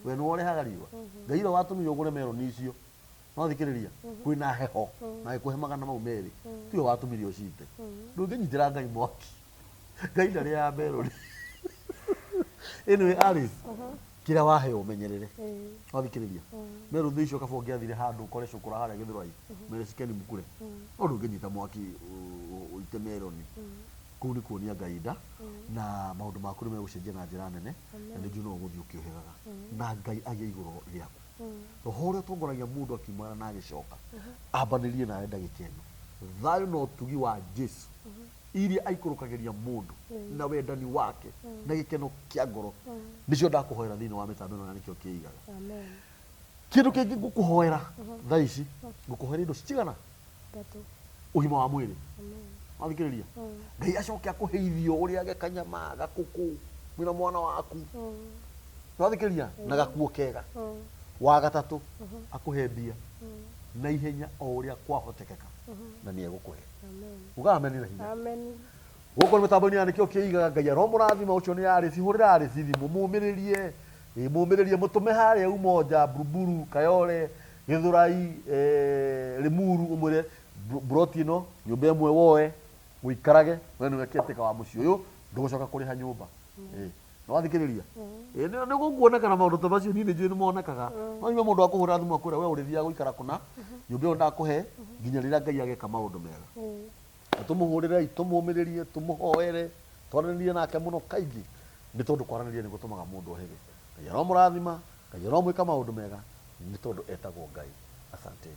Speaker 1: We nĩwe ũrehaga riũa. Ngai ũrĩa watũmire ũgũre meroni icio, no thikĩrĩria, kwĩna heho na agĩkũhe magana mau merĩ, tiwe watũmire ũcite. Ndũngĩnyitĩra Ngai mwaki. Ngai ndarĩaga meroni. Anyway, Alice, kĩrĩa waheo ũmenyerere. Wathikĩrĩria. Meroni icio kaba ũngĩathire handũ ũkore cũkũra harĩa Gĩthũrai, mere cikeni mũkure. No ndũngĩnyita mwaki ũite meroni. Kũu nĩ kuonia Ngai nda na maũndũ maku nĩ megũcenjia na njĩra nene na nĩ njũĩ no ũgũthiĩ ũkĩũhĩgaga. Na Ngai agĩe igũrũ rĩaku. Roho ũrĩa ũtongoragia mũndũ akiumagara na agĩcoka, ambanĩrie nawe ndagĩka ĩno. Thayũ na ũtugi wa Jesu iria aikũrũkagĩria mũndũ na wendani wake na gĩkeno kĩa ngoro, nĩcio ndakũhoera thĩinĩ wa mĩtambo ĩno na nĩkĩo kĩigaga.
Speaker 2: Amen.
Speaker 1: Kĩndũ kĩngĩ ngũkũhoera thaa ici, ngũkũhoera indo cigana?
Speaker 2: Ithatũ.
Speaker 1: Ũgima wa mwĩrĩ.
Speaker 2: Amen.
Speaker 1: Wathikĩrĩria, Ngai acoke akũhe irio, ũrĩage kanyama gakũkũ mwĩna mwana waku. Wathikĩrĩria, na gakuo kega. Wa gatatũ, akũhe mbia na ihenya o ũrĩa kwahotekeka, na nĩ egũkũhe.
Speaker 2: Amen.
Speaker 1: Uga ameni na hinya.
Speaker 2: Amen.
Speaker 1: Gũkũ nĩ mĩtambo-inĩ ya nĩkĩo kĩigaga. Ngai aromũrathima. Ũcio nĩ arĩci, hũrĩra arĩci thimũ, mũmĩrĩrie, ĩ, mũmĩrĩrie, mũtũme harĩa Umoja, Buruburu, Kayole, Gĩthũrai, Limuru, ũmwĩre buroti ĩno, nyũmba ĩmwe woe ũikarage, we nĩwe caretaker wa mũciĩ ũyũ, ndũgũcoka kũrĩha nyũmba. Ĩ, nĩwathikĩrĩria? Ĩ, nĩ gũkuonekana maũndũ ta macio, niĩ nĩ njũĩ nĩ monekaga. No nyume mũndũ akũhũrĩra thimũ akwĩra we ũrĩthiaga gũikara kũna, nyũmba ĩyo ndakũhe nginya rĩrĩa Ngai ageka maũndũ mega. Na tũmũhũrĩrei, tũmũmĩrĩrie, tũmũhoere, twaranĩrie nake mũno kaingĩ, nĩ tondũ kwaranĩria nĩ gũtũmaga mũndũ ohĩge. Ngai aromũrathima, Ngai aromwĩka maũndũ mega, nĩ tondũ etagwo Ngai. Asante.